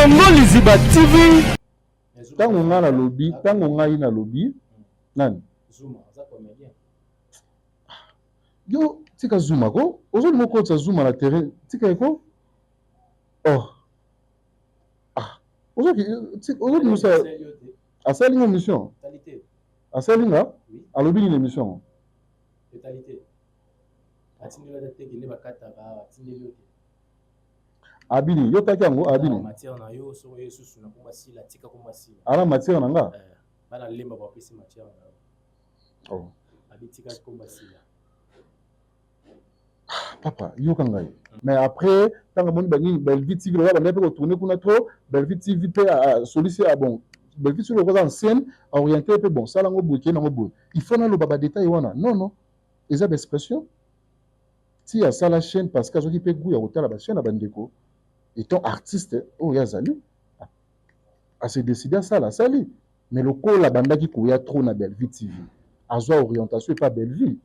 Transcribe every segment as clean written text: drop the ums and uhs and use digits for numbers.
Congo Liziba TV. Ntango ngai nalobi, ntango ngai nalobi, nani? Zuma, aza comédien. Yo tika Zuma ko, ozolinga okotisa Zuma na terrain, tika ye ko. Oh. Ah, ozoki ozolinga osala asali nga émission. Asali nga? Alobi nini émission? Etali te. Atindeli ata te kende bakataka, atindeli yo te. Abini, yo taki yango abini. Matière na yo soko ye susu na komba sila, tika komba sila. Ala matière na nga? Eh, bana lemba ba pesi matière na yo. Oh. Abi tika komba sila. Ah, papa, yoka ngai. Mais après, ntango amoni banini Bellevue TV lokola bandaki mpe kotourne kuna trop, Bellevue TV mpe asolisi ah, bon, Bellevue TV lokola ancienne, orienté mpe bon, sala yango boye, kende yango boye. Il faut naloba ba détail wana. Non, non. Eza ba expression. Ti asala chaîne parce que azoki mpe goût ya kotala ba chaîne ya bandeko. Étant artiste oyo azali, a se décider asala, asali. Mais lokola abandaki koya trop na Bellevue TV, azwa orientation epa Bellevue.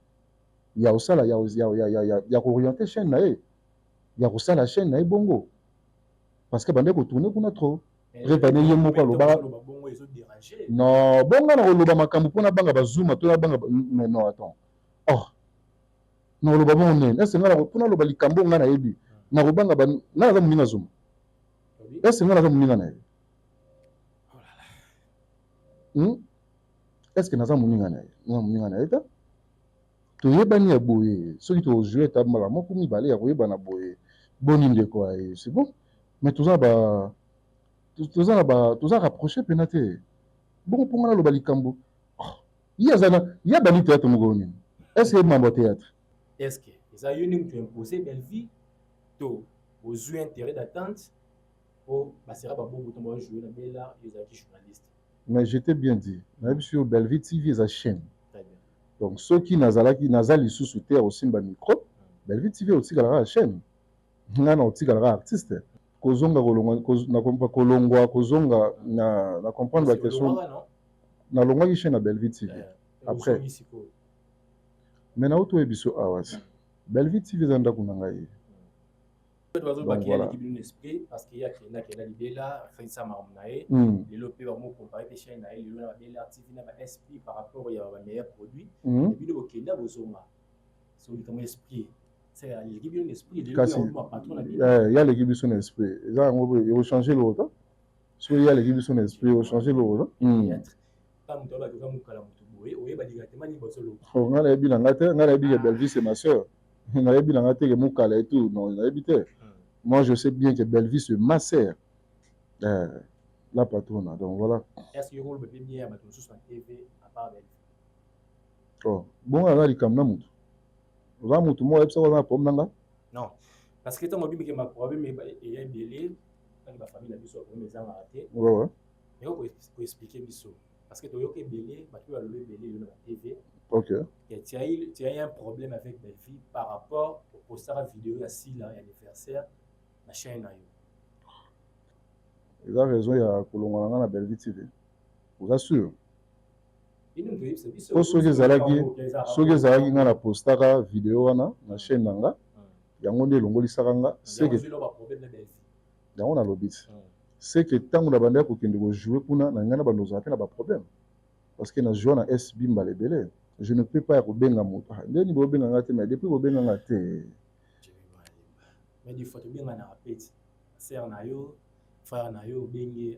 Ya kosala ya ya ya ya ya ya koorienter chaîne na ye, ya kosala chaîne na ye bongo parce que bandaki kotourne kuna trop. Revane ye moko alobaka non bonga na koloba makambo mpo nabanga bazuma to nabanga mais non attends oh na koloba bongo nini est-ce nga mpo naloba likambo nga nayebi nakobanga ba nga naza moninga zuma est-ce nga naza moninga na ye hmm? Est-ce que naza moninga na ye? Naza moninga na ye te. Toyebani ya boye, soki tojoue ata mbala moko mibale ya koyebana boye, boni ndeko aye, c'est bon. Mais toza ba toza na ba toza rapproché pena te. Bongo mpo nga naloba likambo, oh, ye aza na ye abandi théâtre mokolo nini? Est-ce que mambo ya théâtre? Est-ce que eza yo nde moto imposer Bellevue to ozwi intérêt d'attente po basera babobo to ba jouer na Bella yo ezalaki journaliste? Mais je t'ai bien dit, nayebisi yo Bellevue TV eza chaîne. Donc soki nazalaki naza lisusu te ya kosimba micro, Bellevue TV otikala kaka chaîne. Nga na otikala kaka artiste. Kozonga kolongwa kolongwa kozonga na na comprendre ba question. Nalongwaki chaîne ya Bellevue TV. Après. Mais na oto biso awa. Bellevue TV eza ndako na ngai. Bato bazoloba ke aleki bino na esprit parce que ye akenda akenda libela asalisa makambo na ye lelo mpe bango compare mpe chaîne na ye lelo na ba Bel Air TV na ba SP par rapport ya ba meilleurs produits mm. bino bokenda bozonga so likambo esprit aleki bino na esprit kasi ye aleki biso na esprit eza yango ekochange loko soki ye aleki biso na esprit ekochange loko nga nayebi na nga te, nga nayebi ke Bellevue c'est ma sœur, nayebi na nga te ke mukala et tout, non nayebi te. Moi je sais bien que Bellevue c'est ma sœur, eh, la patrona, donc voilà. Est-ce que yokoloba pe bien ya bato mosusu na TV à part Bellevue? Oh, bongo aza likambo na motu, oza motu moko ayebisaka oza na problème na nga? Non, parce que ntango obimike ma problème eya ebele, ntango ba famille na biso problème ezangaka te. Ouais, ouais. Mais ko expliquer biso parce que toyoka ebele bato mpe balobi ebele lelo na ba TV. Ok. Et tu as eu un problème avec Bellevue par rapport au postara vidéo ya Sila ya anniversaire na chaîne na yo. Eza raison ya kolongwa na nga na Bellevue TV. Oza sûr? Po soki ezalaki nga na postaka vidéo wana na chaîne na nga, yango nde elongolisaka nga, seke yango nalobi ti c'est que ntango na bandaki kokende kojouer kuna na ngai na bando ozala mpe na baproblème parce que na joua na SB mbala ebele. Je ne peux pas ya kobenga moto ndeni bobenga nga te, mais depuis bobenga nga te. Mais des fois tobenganaka pe ti sœur na yo, frère na yo, obenge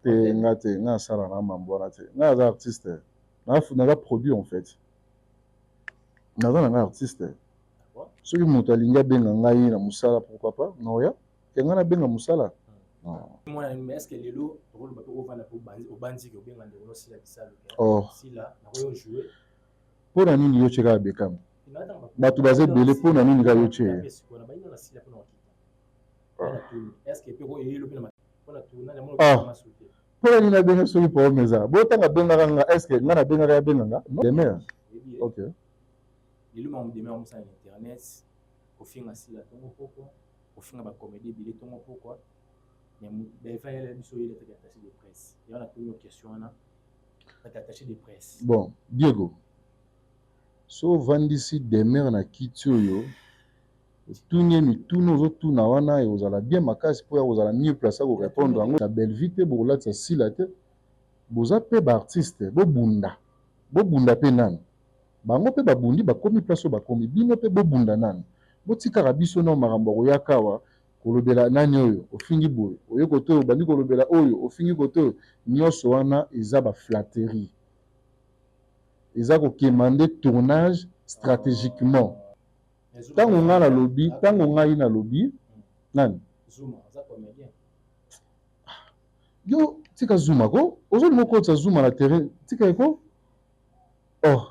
te. Nga te, nga asala na mambo wana te. Nga aza artiste, naza produit en fait, naza na nga artiste. Soki moto alingi abenga ngai na mosala, pourquoi pas naoya ke ngai nabenga mosala. Mwana, est ce que lelo tokoloba mpe ovanda mpe obandiki obenga ndeko nosila bisalo? Oh. Sila nakoyo jouer. Mpo na nini yo tie kaka Bekam? Bato baza ebele, mpo na nini kaka yo tie? Ah, mpo na nini abenga soki problème eza? Botanga abengaka nga, est ce que nga nabengaka ya benga nga demer? Ok. Lelo makambo demer mosala na internet, kofinga Sila ntongo pokwa, kofinga bacomédie ebele ntongo pokwa, mais beva yela biso oyela taki attaché de presse ya wana. Tuni question wana, kati attaché de presse. Bon, Diego, so ovandisi demer na kiti oyo. Otuni ye mituna ozotuna wana, ekozala bien makasi mpo ya kozala mieux place ya korépondre yango. Na Bellevue te, bokolatisa Sila te. Boza mpe baartiste, bobunda, bobunda mpe nanu. Bango mpe babundi, bakomi place oyo bakomi. Bino mpe bobunda nanu, botikaka biso nao. Makambo ya koyaka awa kolobela nani oyo ofingi boye, oye kote oyo obandi kolobela oyo ofingi kote oyo, nyonso wana eza baflatterie, eza kokema nde tournage stratégiquement. Ntango ngai nalobi, ntango ngai nalobi nani? Zuma aza comédien. Yo tika Zuma ko, ozolinga okotisa Zuma na terrain, tika ye ko. Oh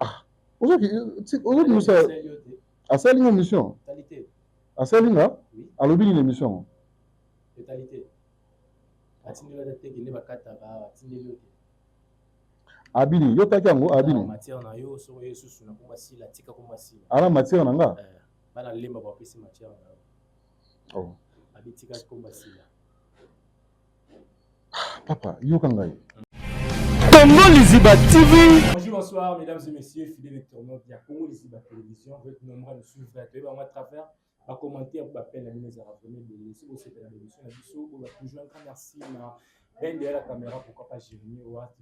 ah, ozolinga asali nga émission, asali nga, alobi nini émission yango? Etali te, atindeli ata te, kende bakataka, atindeli yo te. Abini yo taki yango abini. Matière na yo, soki oye susu na komba Sila, tika komba Sila. Ala matière na nga. Bana lemba bapesi matière na yo. Oh. Abi tika komba Sila. Papa, yoka ngai. Congo Liziba TV. Bonjour, bonsoir, mesdames et messieurs, fidèles internautes ya Congo Liziba Télévision. Vous êtes nombreux à nous suivre à travers ba commentaire, ba appel na bino ezalaka vraiment ebele. Soki bosepela na émission na biso, boba toujours un grand merci na Ben derrière la caméra, pourquoi pas Jérémy Ouat,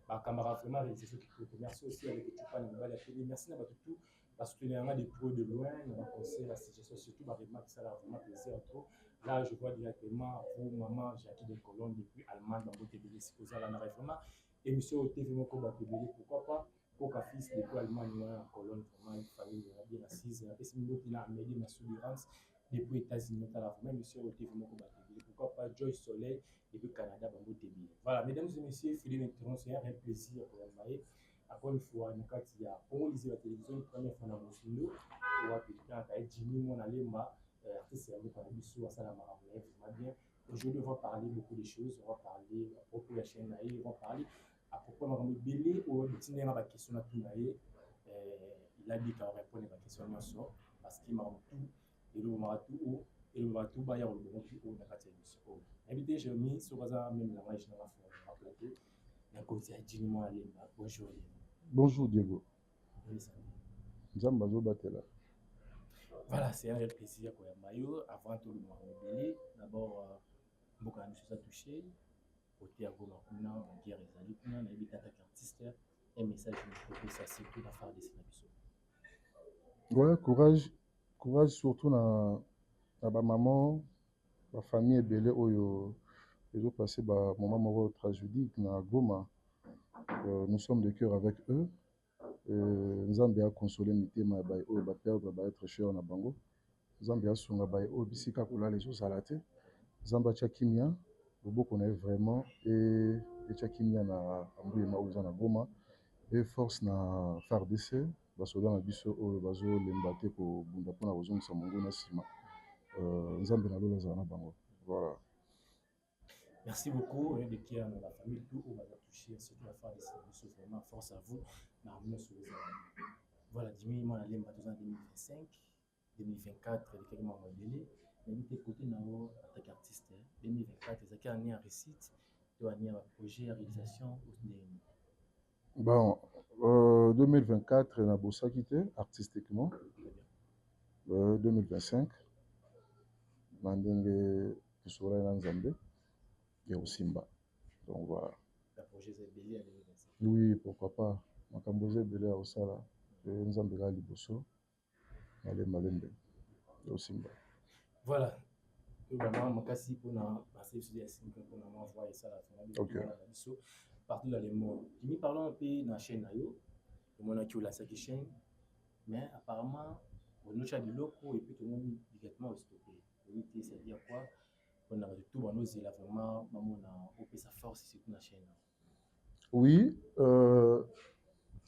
bakambaka vraiment réalisation kitoko. Merci aussi avec Chupa na mobali ya télé. Merci na bato tout basoutenir nga de près de loin, na baconseil, basuggestion, surtout baremarque, ça vraiment plaisir trop. Là, je vois directement vous, maman Jackie de Colonne depuis Allemagne, bambote ebele. Sikozalandaka vraiment émission oyo TV moko, bato ebele, pourquoi pas Koka fils depuis Allemagne wana na Colonne, vraiment famille ya bien assise. Napesi mbote na Amélie Masudi Rams depuis États-Unis, otala vraiment émission oyo TV moko, bato ebele, pourquoi pas Joy Soleil depuis Canada, bambote ebele. Voilà, mesdames et messieurs, fidèles internautes, c'est un réel plaisir koyamba ye encore une fois na kati ya Congo Liziba Télévision, première fois na Mosindo wapi kaka ye Jimmy Mwana Lemba, artiste ya mboka na biso, asala makambo na ye vraiment bien. Aujourd'hui, on va parler beaucoup de choses, on va parler à propos ya chaîne na ye, on va parler à propos ya makambo ebele oyo etindanga baquestion na tuna ye. Il a dit qu'on répondre baquestion nyonso parce que makambo tout elobamaka tu o elobamaka tu baya koloba tu oyo na kati ya émission oyo. Nayebi te Jérémi soki aza même langage nanga na plateau na koti ya Jimmy Mwana Lemba. Bonjour. Bonjour Diego. Nzambe azobatela. Voilà, c'est un réel plaisir koyamba yo. Avant tolobaka ebele, d'abord mboka na biso eza touché côté ya Goma kuna, guerre ezali kuna. Nayebi te, ataki artiste, un message kopesa surtout na FARDC na biso. Ouais, courage, courage, surtout na bamama, bafamille ebele oyo ezopasse bamoment moko tragédique na Goma. Nous sommes de cœur avec eux. Nzambe akonsole mitema ya baye oyo baperdre baêtre cher na bango. Nzambe asunga baye oyo bisika kolala ezozala te. Nzambe atya kimia, loboko na ye vraiment etya kimia na mbuyema oyo eza na Goma. E force na FARDC, basoda na biso oyo bazolemba te kobunda mpona kozongisa mongo na nsima. Nzambe na lola azala na bango. Voilà. Merci beaucoup, de cœur na la famille tout oyo baza touché, surtout la FARDC na biso, vraiment force à vous na nyonso ezala. Voilà, Jimmy Mwana Lemba, toza na 2025, 2024 elekaki makambo ebele. Nayebi te, côté na yo ataki artiste, 2024 ezalaki année ya réussite to année ya baprojet ya réalisation, ndenge? Bon, 2024 nabosaki te artistiquement. 2025, na ndenge tosololaki na Nzambe ya kosimba, donc voilà. Baprojet eza ebele ya 2025? Oui, pourquoi pas, makambo eza ebele ya kosala. Nzambe kaka liboso, malembe malembe ya kosimba. Voilà, toyeba makasi mpona baservice ya simple mpona mwa voix esala na biso partout dans le monde. Jimmy, parlons mpe na chaîne na yo. Tomonaki olasaki chaîne, mais apparemment onotya biloko et puis tomoni directement ostoppe. Oyebi te, c'est à dire quoi? Mpona bato tout banozela vraiment bamona opesa force surtout na chaîne. Oui,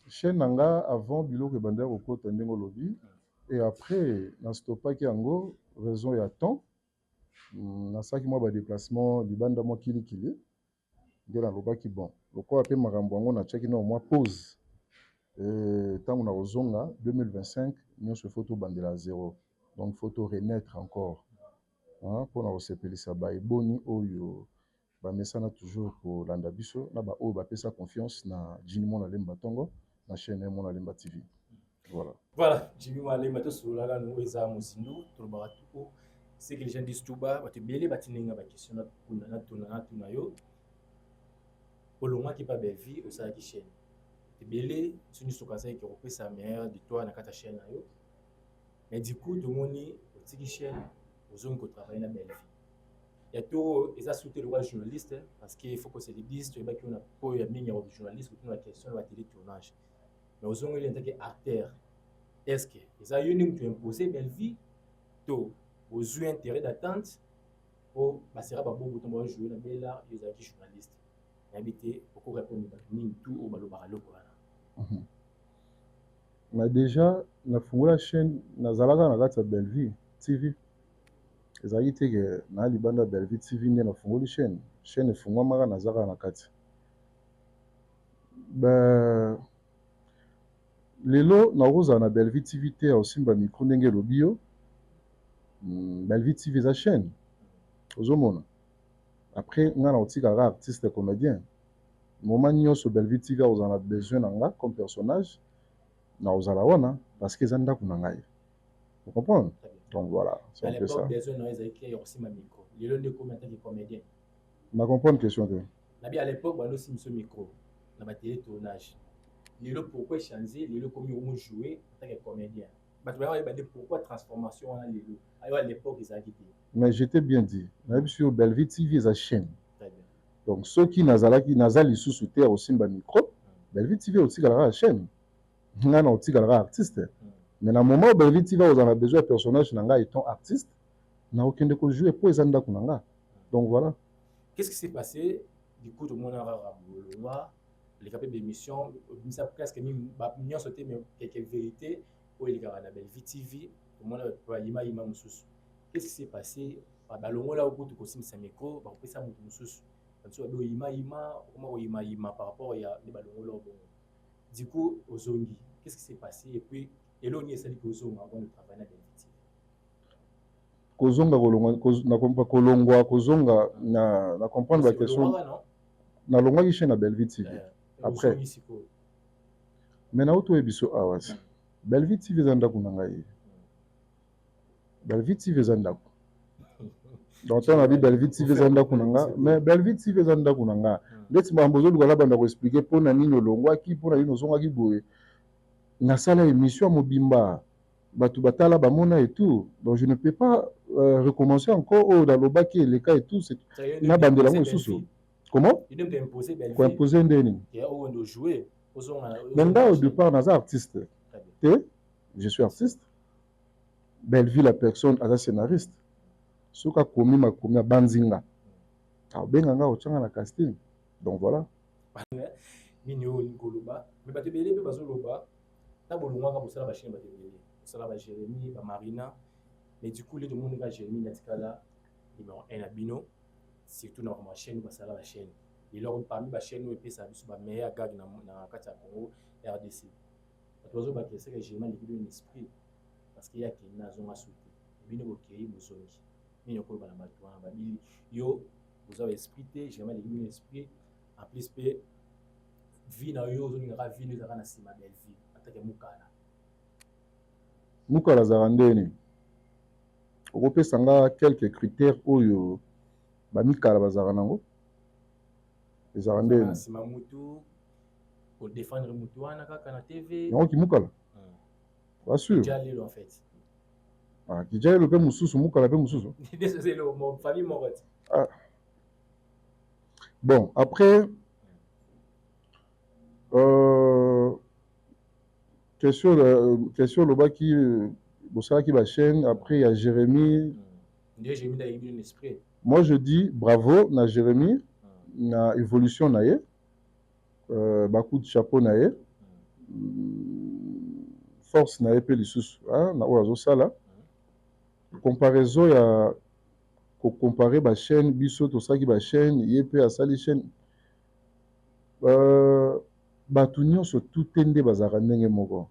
chaîne na nga, avant biloko ebandaki kokota ndenge olobi, et après nastopaki yango, raison ya temps. Nasalaki mwa badéplacement libanda, mwa kilikili, nde nalobaki bon, lokola mpe makambo yango natiaki nao mwa pause, ntango na kozonga 2025, nyonso il faut tobandela zéro, donc faut to renaître encore mpona kosepelisa baeboni oyo bamesana toujours kolanda biso na baoyo bapesa confiance na Jini Mwana Lemba Ntongo na chaîne Mwana Lemba TV. Voilà. Voilà, Jimmy Malema, tosololaka nango eza mozindo, tolobaka tout ce que les gens disent tout bas. Bato ebele batindinga baquestion natuna yo. Olongwaki pa Bellevue, osalaki chaîne ebele, so nyonso okazalaki kopesa meilleur de toi na kati ya chaîne na yo, mais du coup tomoni otiki chaîne, ozongi kotravaille na Bellevue ya toro. Eza su te lokola journaliste, parce que il faut qu'on se le dise, toyebaki yo na po ya mingi ya journaliste, kotuna baquestion na batélé tournage, mais ozongeli en tant que acteur. Est ce que eza yo nde moto impose Bellevue to ozwi intérêt d'attente po basera babobo ntango bajoue na Bela, yo ezalaki journaliste? Nayebi te okorépondre bato nini tu oyo balobaka eloko wana. Mais déjà nafungola chaîne, nazalaka na kati ya Bellevue TV. Ezalaki te ke naa libanda ya Bellevue TV nde nafungoli chaîne. Chaîne efungwamaka, naza kaka na kati. Ba lelo nakozala na Bellevue TV te ya kosimba micro ndenge elobi yo. Bellevue TV eza chaîne, ozomona. Après, nga na kotikaka artiste comédien. Moment nyonso Bellevue TV akozala na besoin na nga comme personnage, nakozala wana, parce que eza ndako na ngai. Vous comprendre? Donc voilà, c'est un peu ça. Besoin na ezalaki ya kosimba micro, lelo nde komi en tant que comédien? Na comprendre question te. Nabi, à l'époque bando osimbi micro na batélé tournage. Lelo pourquoi changer? Lelo komi omo jouer en tant que comédien. Bato bayeba nde pourquoi transformation wana lelo, ayo à l'époque ezalaki te. Mais j'étais bien dit, nayebi so Bellevue TV eza chaîne. Donc soki nazalaki, naza lisusu te ya kosimba micro, Bellevue TV otikalaka ya chaîne, ngai na otikalaka artiste. Mais na moment Bellevue TV akozala na besoin ya personnage na ngai étant artiste, nakokende kojouer mpo eza ndako na nga. Donc voilà. Qu'est-ce qui s'est passé du coup? Tomona kaka bolongwa, eleka mpe bémission, obimisa presque nyonso te, mais quelques vérités oyo elekaka na Bellevue TV, tomona bayimayima mosusu. Qu'est-ce qui s'est passé? Balongola okutu kosimbisa micro, bakopesa moto mosusu. Bamosusu babi oyimayima, okoma koyimayima par rapport ya nde balongola bongo. Du coup ozongi. Qu'est-ce qui s'est passé? Et puis eloko nini esali kozonga avant de travailler na Bellevue TV? Kozonga, kolongwa, kolongwa, kozonga, na comprendre baquestion. Nalongwaki chaîne na Bellevue TV après, mais nauti oyebi biso awa, Bellevue TV eza ndako na ngai. Bellevue TV eza ndako. Donc ntango nabi Bellevue TV eza ndako na nga, mais Bellevue TV eza ndako na nga. Ndeti makambo ozoluka nabanda koexpliquer mpona nini olongwaki, mpona nini ozongaki boye, nasala émission ya mobimba, bato batala, bamona et tout. Donc je ne peux pas recommencer encore oyo nalobaki eleka et tout, nabandela yango lisusu. Comment koimpose nde nini? Mais nga au départ naza artiste te, je suis artiste. Bellevue, la personne aza scénariste. Soki akomi makomi, abanzi nga, aobenga nga, otyanga na casting. Donc voilà. Nini oyo olingi koloba? Mais bato ebele mpe bazoloba na bolongwaka, bosala bachaîne, bato ebele bosala, baJérémie, baMarina, mais du coup le tomoni ka Jérémie natikala numéro 1 na bino, surtout na makambo ya chaîne. Basala bachaîne, lelo parmi bachaîne oyo epesaka biso bameilleur gag na kati ya Congo RDC, bato bazobakisa seke Jérémie aleki bino na esprit, parce que ye akende, azonga su te. Bino bokei, bozongi. Nini okoloba na bato wana babili yo boza ba esprit te, Jérémie aleki bino esprit, en plus mpe vie na yo ozolingaka vie no ezalaka na nsima Bellevue atake mokala? Mokala azalaka ndeni? Okopesa nga quelques critères oyo bamikala bazalaka nango, ezalaka ndeni? Nsima mutu kodéfendre mutu wana kaka na TV. Yango kimukala, pas sûr. Lelo en fait. Ah, kija lelo mpe mosusu, mukala mpe mosusu. Famille moko ti. Ah. Bon, après question olobaki bosalaki bachaîne après ya Jérémie. Nde Jérémie nde bino esprit. Moi je dis bravo na Jérémie na évolution na ye, bacoup de chapeau na ye, force na ye mpe lisusu na oyo azosala. Comparaison ya kocompare bachaîne, biso tosalaki bachaîne, ye mpe asali chaîne, bato nyonso tu te nde bazalaka ndenge moko.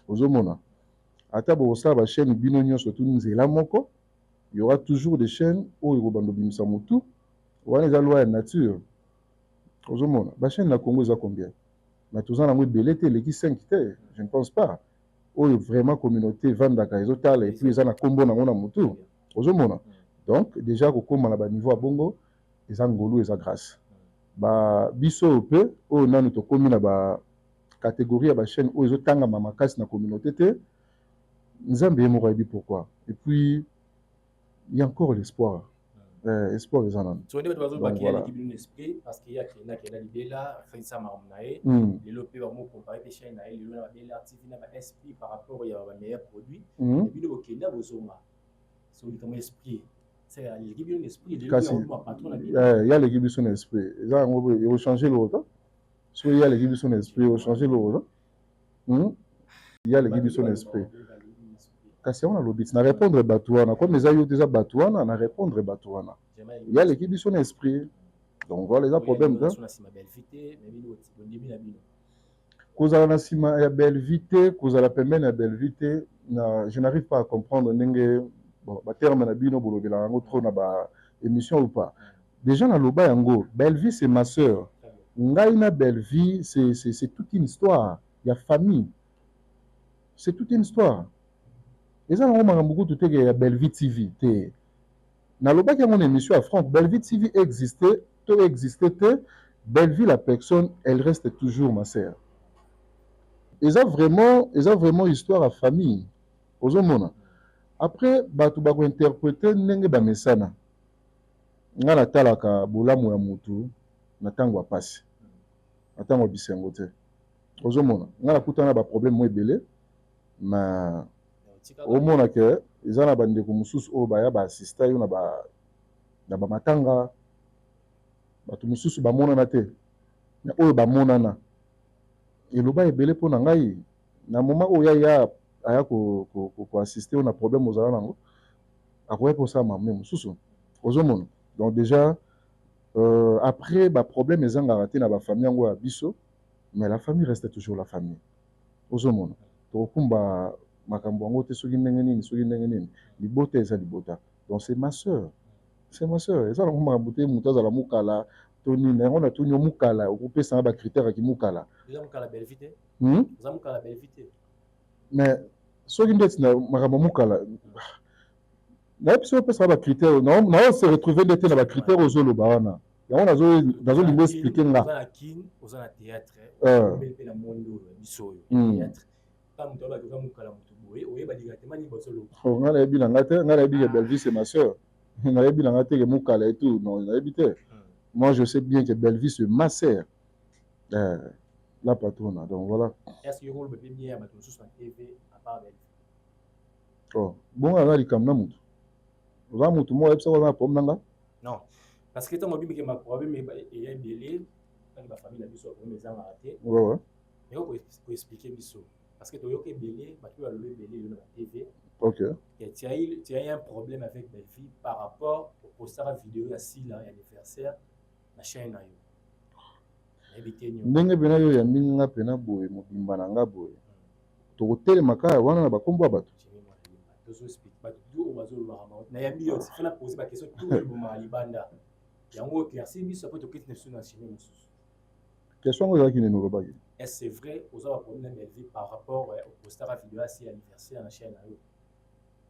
Ozomona, ata bokosala bachaîne bino nyonso tu nzela moko, y aura toujours des chaînes oyo ekobanda obimisa motu wana. Eza loi ya nature. Ozomona, bachaîne na Congo eza combien? Mais toza nango ebele te, eleki 5 te, je ne pense pas. Oyo vraiment communauté evandaka, ezotala, et puis eza na nkombo nango na motu, ozomona. Donc déjà kokóma na baniveau ya bongo eza ngolu, eza grâce. Ba biso oyo mpe oyo nanu tokómi na bacatégorie ya bachaîne oyo ezotangama makasi na communauté te, Nzambe ye moko ayebi pourquoi. Et puis il y a encore l'espoir, espoir eza nanu. So nde bato bazobaki aleki bino na esprit, parce que ye akenda, akenda libela, asalisa makambo na ye. Lelo mpe bamocomparer mpe chaîne na ye lelo na baBel TV na ba SP par rapport ya bameilleur produit. Bino bokenda, bozonga, so likambo esprit, aleki bino na esprit. Kasi ye aleki biso na esprit, eza yango ekochange eloko ta. Soki ye aleki biso na esprit, ekochange eloko ta. Ye aleki biso na esprit, kasi yango nalobi ti na répondre bato wana, comme eza yo te, eza bato wana, na répondre bato wana, ye aleki biso na esprit. Donc voilà, eza problème te. Kozala na nsima ya Bellevie te, kozala pembeni ya Bellevie te, na je n'arrive pas à comprendre ndenge, bon, baterme na bino bolobelaka yango trop na baémission ou pas. Déjà naloba yango, Bellevie, c'est ma sœur. Ngai na Bellevie, c'est toute une histoire ya famille, c'est toute une histoire. Eza nango makambo kutu teke ya Bellevie TV te. Nalobaki yango na émission ya Franck, Bellevie TV existe to existe te, Bellevie la personne, elle reste toujours ma sœur. Eza vraiment histoire ya famille, ozomona. Après bato bakointerprete ndenge bamesana. Ngai natalaka bolamu ya motu na ntango ya pasi, na ntango ya bisengo te, ozomona. Ngai nakutana na baproblème mo ebele, ma omona ke eza na bandeko mosusu oyo baya baassista yo na bamatanga. Bato mosusu bamonana te, na oyo bamonana eloba ebele mpo na ngai. Na moment oyo ya aya koassiste oyo na problème ozala nango, akoya mpe osala mamne mosusu, ozomona. Donc déjà après baproblème ezangaka te na bafamille yango ya biso, mais la famille reste toujours la famille, ozomona. Tokokumba makambo yango te soki ndenge nini, soki ndenge nini. Libota eza libota. Donc c'est ma sœur, c'est ma sœur. Eza nango makambo te moto azala mokala to nini. Yango natuni yo, mokala, okopesanga bacritère yaki mokala? Mais soki ndeti na makambo mokala, nayebi soki opesaka bacritère, nao se retrouve nde te na bacritère ozoloba wana. Yango nazolinga explique nga. Oza na théâtre mpe na monde oyo ya biso oyo théâtre, moto alobaki oza mokala moto boye, oyeba directement nini bazoloba. Ngai nayebi na ngai te. Ngai nayebi ke Bellevue, c'est ma sœur. Nayebi na ngai te ke mokala et tout, non, nayebi te. Moi, je sais bien que Bellevue, c'est ma sœur, la patrona. Donc voilà. Est-ce que yokoloba mpe bien ya bato mosusu na TV à part Bellevue? Oh, bongo aza likambo na motu, oza motu moko oyebisaka oza na problème na nga? Non, parce que ntango obimike baproblème eya ebele, ntango bafamille na biso baproblème ezangaka te. Mais koexpliquer biso, parce que toyoka ebele, bato mpe balobi ebele lelo na batv. Tu as eu un problème avec Bellevue par rapport au postara vidéo ya Sila ya anniversaire na chaîne na yo, nayebi te. Ndenge mpena yo oyambi nga mpena boye, mobimba na nga boye, tokotelema kaka wana na bakombo ya bato. Nayambi yo, fana pose baquestion tout ebomaka libanda yango, éclaircir biso, après toketi na biso na chemin mosusu. Question yango ezalaki nini, olobaki? Est-ce c'est vrai, oza baproblème na Bellevue par rapport au postara vidéo asi anniversaire na chaîne na yo?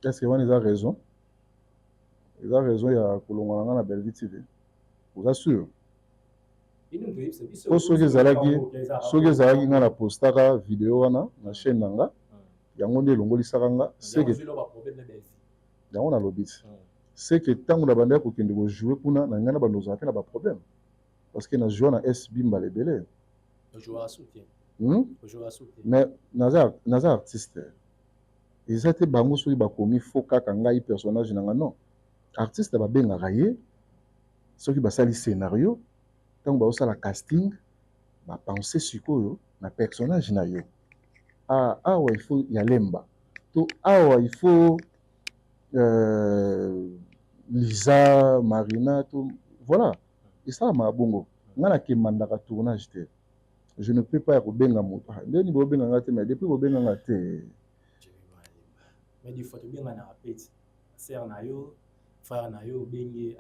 Est ce que wana eza raison, eza raison ya kolongwa na nga na Bellevue TV? Oza sûr? Po soki ezalaki nga na postaka video wana na chaîne na nga, yango nde elongolisaka nga, seke yango nalobi ti seke ntango na bandaki kokende kojouer kuna na ngai na bando ozala mpe na baproblème, parce que na joua na SB mbala ebele. Mais naza artiste, eza te bango soki bakomi fo kaka ngai personnage na nga. Non, artiste babengaka ye soki basali scénario, ntango bazosala casting, bapense sikoyo na personnage na yo. Ah, awa il faut Yalemba, to awa il faut Liza Marina, to voilà, esalamaka bongo. Ngai nakemandaka tournage te, je ne peux pas ya kobenga moto ndeni bobenga nga te, mais depuis bobenga nga te. Mais des fois tobenganaka pe sœur na yo, frère na yo, obenge.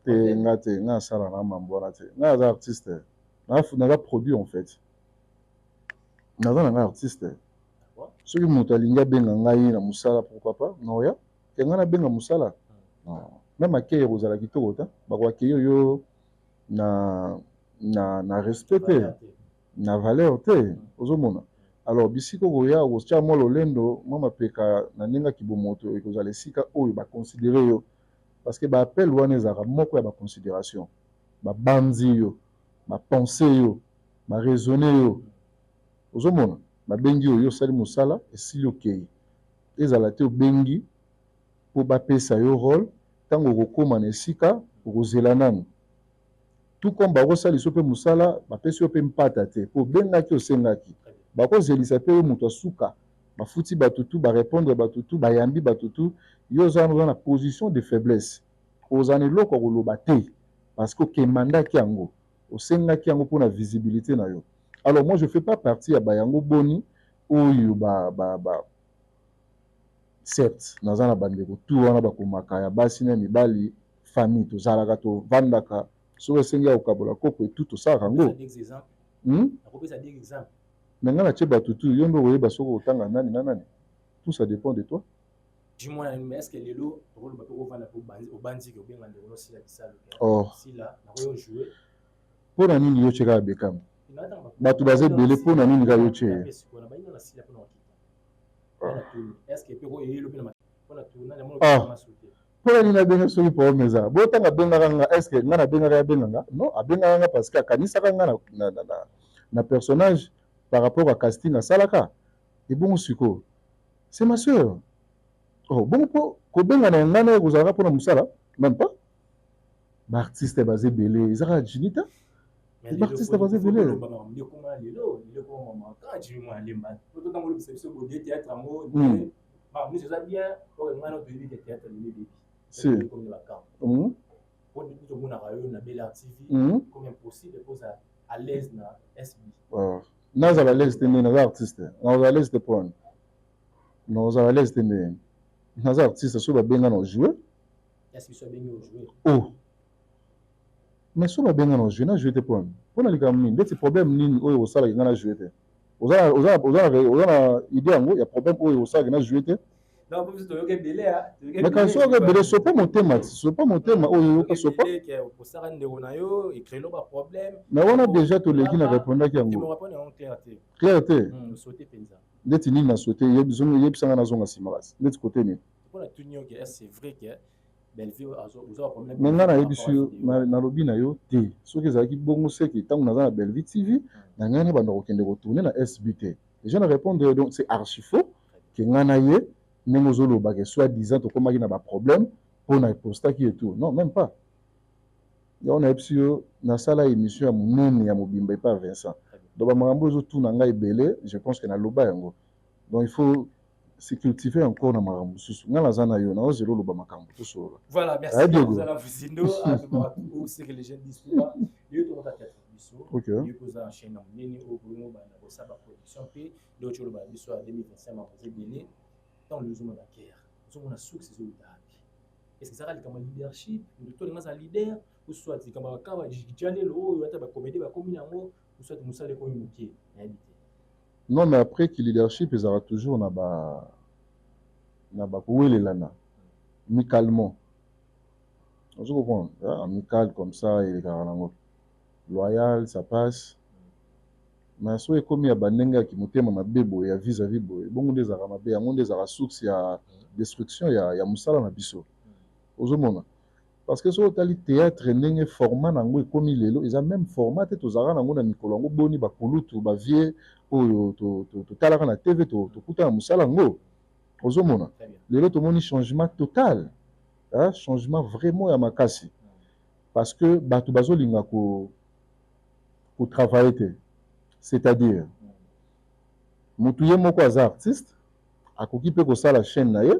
Te, nga te, nga asala na mambo wana te. Nga aza artiste, naza produit en fait, naza na nga artiste. Soki moto alingi abenga ngai na mosala, pourquoi pas, naoya ke ngai nabenga mosala. Non, même akei ekozala kitoko te, bakoakei oyo na respect te, na valeur te. Ozomona, alors bisika okoya okotia mwa lolendo, mwa mapeka na ndenge ya kibomoto, ekozala esika oyo baconsidérer yo, parce que baappel wana ezalaka moko ya baconsidération. Babanzi yo, bapense yo, baraisonne yo. Ozomona, babengi oyo, osali mosala, esili, okei. Ezala te obengi mpo bapesa yo rôle, ntango okokóma na esika, okozela nanu. Tout comme bakosalisa yo mpe mosala, bapesi yo mpe mpata te mpo obengaki, osengaki, bakozelisa mpe yo moto asuka. Bafuti bato tu, barépondre bato tu, bayambi bato tu, yo oza wana, oza na position de faiblesse, oza na eloko ya koloba te, parce que okemandaki yango, osengaki yango mpona visibilité na yo. Alors moi, je fais pas partie ya bayango boni oyo ba certes, naza na bandeko tu wana bakomaka ya basi na mibali, famille, tozalaka, tovandaka. Soki esengi ya kokabola kopo etu, tosalaka yango. Mais ngai natie bato tu, yo nde okoyeba soki otanga nani na nani. Tout ça dépend de toi. Jimwana, mais est ce que lelo tokoloba mpe ovanda mpe obandiki obenga ndeko nosila bisalo? Oh. Sila nakoyo jouer. Mpo na nini yo tie kaka Bekam? Bato baza ebele, mpo na nini kaka yo tie ye? Na mpona kokita, est ce que mpe eyelo mpe mpona tournage? Ah. Mpo na nini abenga? Soki problème eza bo, ntango abengaka nga, est ce que nga nabengaka ye abenga nga? Non, abengaka nga parce que akanisaka nga na personnage par rapport à casting asalaka. Ebongo sikoyo, c'est ma sœur. Oh, bongo mpo kobengana ya ngai na ye kozalaka mpona mosala? Même pas. Baartiste baza ebele, eza kaka Jini te, baartiste baza ebele. Lelo lelo Jimi Mwana Lemba, totango olobisa biso bodie théâtre yango, miso eza bien oyo ngai na toyebi ke théâtre lelo ebebi. Si. Komi bakamp po tomonaka yo na Bel Art TV, comme impossible poza à l'aise na SB. Nazala à l'aise te ndenge naza artiste? Nazala à l'aise te mpo wana nazala à l'aise te ndenge naza artiste? Soki babenga na jouer. SB so abengi ojouer? Oh, mais so babenga na jouer, na jouer te mpo wana mpona likambo nini? Ndeti problème nini oyo osalaki nga na jouer te? Oza na idée yango ya problème oyo osalaki na jouer te? Non, po biso toyoka ebele. Mais kasi oyoka ebele, sopa motema ti, sopa motema oyo oyoka, sopa. Osaka ndeko na yo ecréelo baproblème. Mais wana déjà toleki na répondaki yango. Répondre yango clair te. Clair te? Osote mpenza. Ndeti nini na sote? Yebisanga, nazonga nsima. Kasi ndeti kote nini? Mpona tuni yo ke c'est vrai que Bellevue oza baproblème? Mais ngai nayebisi yo, nalobi na yo te, soki ezalaki bongo, seke ntango naza na Bellevue TV na ngai, nabanda kokende kotourner na SB te. Déjà na répondre, donc c'est archi faux ke ngai na ye, ndenge ozoloba ke soit disant tokomaki na baproblème mpo na epostaki et tout. Non, même pas. Yango nayebisi yo, nasala émission ya monene ya mobimba epa Vincent. Donc bamakambo ezotuna ngai ebele, je pense que naloba yango. Donc il faut se cultiver encore na makambo mosusu. Ngai naza na yo, naozela oloba makambo, tosolola. Voilà, merci. Ozala Fusindo, ce que les jeunes disent pas. Yo tokota théâtre biso. Yo koza chaîne na monene oyo kolingo banda kosala baproduction mpe nde oti oloba na biso ya 2025, makambo ebele. Ntango ozomona guerre, ozomona source ezowuta wapi? Est ce que ezaka likambo ya leadership, moto to olinga aza leader, ou soit likambo ya kaka jalelo oyo ata bacomédie bakomi yango, ou soit mosala ekomi moke? Nayebi te. Non, mais après ki leadership ezalaka toujours na bakowelelana amicalement, ozo comprendre? Amical comme ça elekaka nango, loyal, ça passe. Mais soki ekomi ya bandenge ya kimotema mabe boye, ya vis-à-vis boye, bongo nde ezalaka mabe. Yango nde ezalaka source ya destruction ya mosala na biso. Ozomona, parce que soki otali théâtre, ndenge format nango ekomi lelo, eza même format te tozalaka nango na mikolo yango. Boni bakulutu, bavieux oyo totalaka na TV, tokuta na mosala yango. Ozomona, lelo tomoni changement total, changement vraiment ya makasi, parce que bato bazolinga kotravailler te. C'est-à-dire motu ye moko aza artiste, akoki mpe kosala chaîne na ye,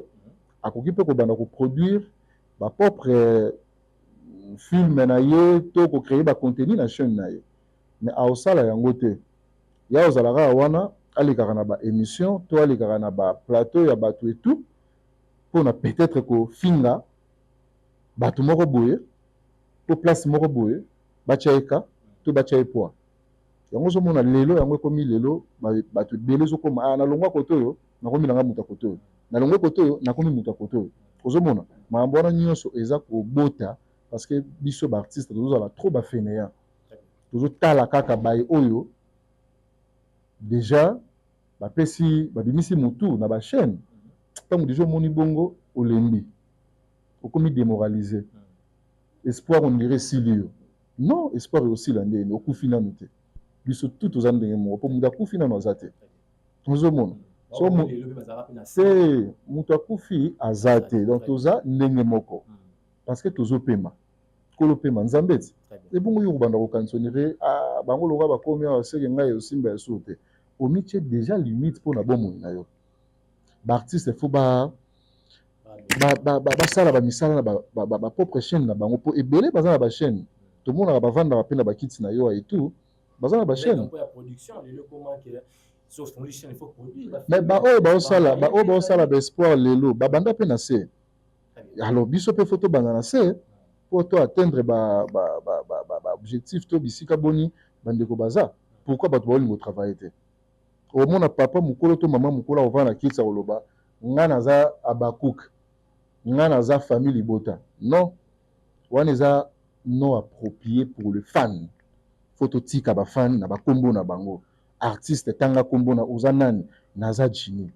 akoki mpe kobanda koproduire bapropre film na ye to kocréer bacontenu na chaîne na ye, mais aosala yango te. Ya ozala kaka wana, alekaka na baémission to alekaka na baplateau ya bato etout mpona peut-être kofinga bato moko boye to place moko boye, batya ye ka to batya ye poids. Yango ozomona lelo, yango ekomi lelo bato ebele ezokoma nalongwa kote oyo. Nakomi nanga moto ya kote oyo, nalongwe kote oyo, nakomi moto ya kote oyo. Ozomona makambo wana nyonso eza kobota parce que biso baartiste tozozala trop bafainéant, tozotala kaka baye oyo déjà bapesi, babimisi motu na bachaîne. Ntango déjà omoni bongo, olembi, okomi démoralisé, espoir on dirait esili yo. Non, espoir ekosila ndeni? Okufi nanu te. Biso tu toza ndenge moko, mpo moto akufi nanu aza te. Ozomona te, moto akufi aza te. Donc toza ndenge moko parce que tozopema, kolo pema Nzambe ti ebongo yo kobanda kokanisa onire bango lokola bakomi awa, seke ngai osimba ya sure te. Omitie déjà limite mpona bomoi na yo. Baartiste faut basala bamisala na bapropre chaîne na bango, mpo ebele baza na bachaîne, tomonaka bavandaka mpe na bakiti na yo et tout, baza na bachaîne. Mais baoyo baosala baespoir lelo, babanda mpe na se. Alors biso mpe faut tobanda na se mpo to atteindre baobjectif to bisika boni bandeko baza. Pourquoi bato baolinga otravaille te? Omona papa mokolo to mama mokolo akovanda na kiti ya koloba: "Nga naza Abakuk, nga naza famille libota." Non, wana eza non approprié pour le fan. Faut totika bafan na bakombo na bango. Artiste, tanga kombo na oza nani? Naza Jini.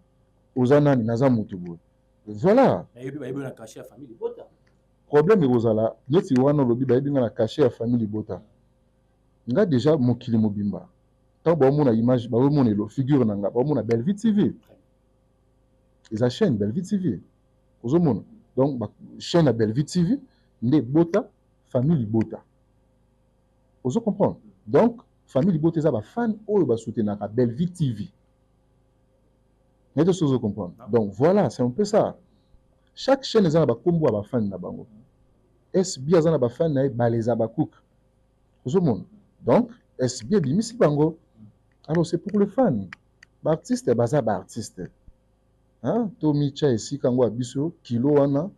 Oza nani? Naza motu boye. Voilà, problème ekozala neti wana olobi bayebi nga na cachet ya famille libota. Nga déjà mokili mobimba, ntango baomona image, baomona elo figure na nga, baomona Bellevue TV, eza chaîne Bellevue TV. Ozomona, donc chaîne ya Bellevue TV nde bota famille libota. Ozo comprendre? Donc famille libota eza bafan oyo basoutenaka Bellevue TV nete so. Ozo comprendre? Donc voilà, c'est un peu ça. Chaque chaîne eza na bakombo ya bafani na bango. SB aza na bafani na ye, baleza bacook. Ozomona, donc SB ebimisi bango. Alors c'est pour le fan. Baartiste baza baartiste, tomitya esika yango ya biso. Kilo wana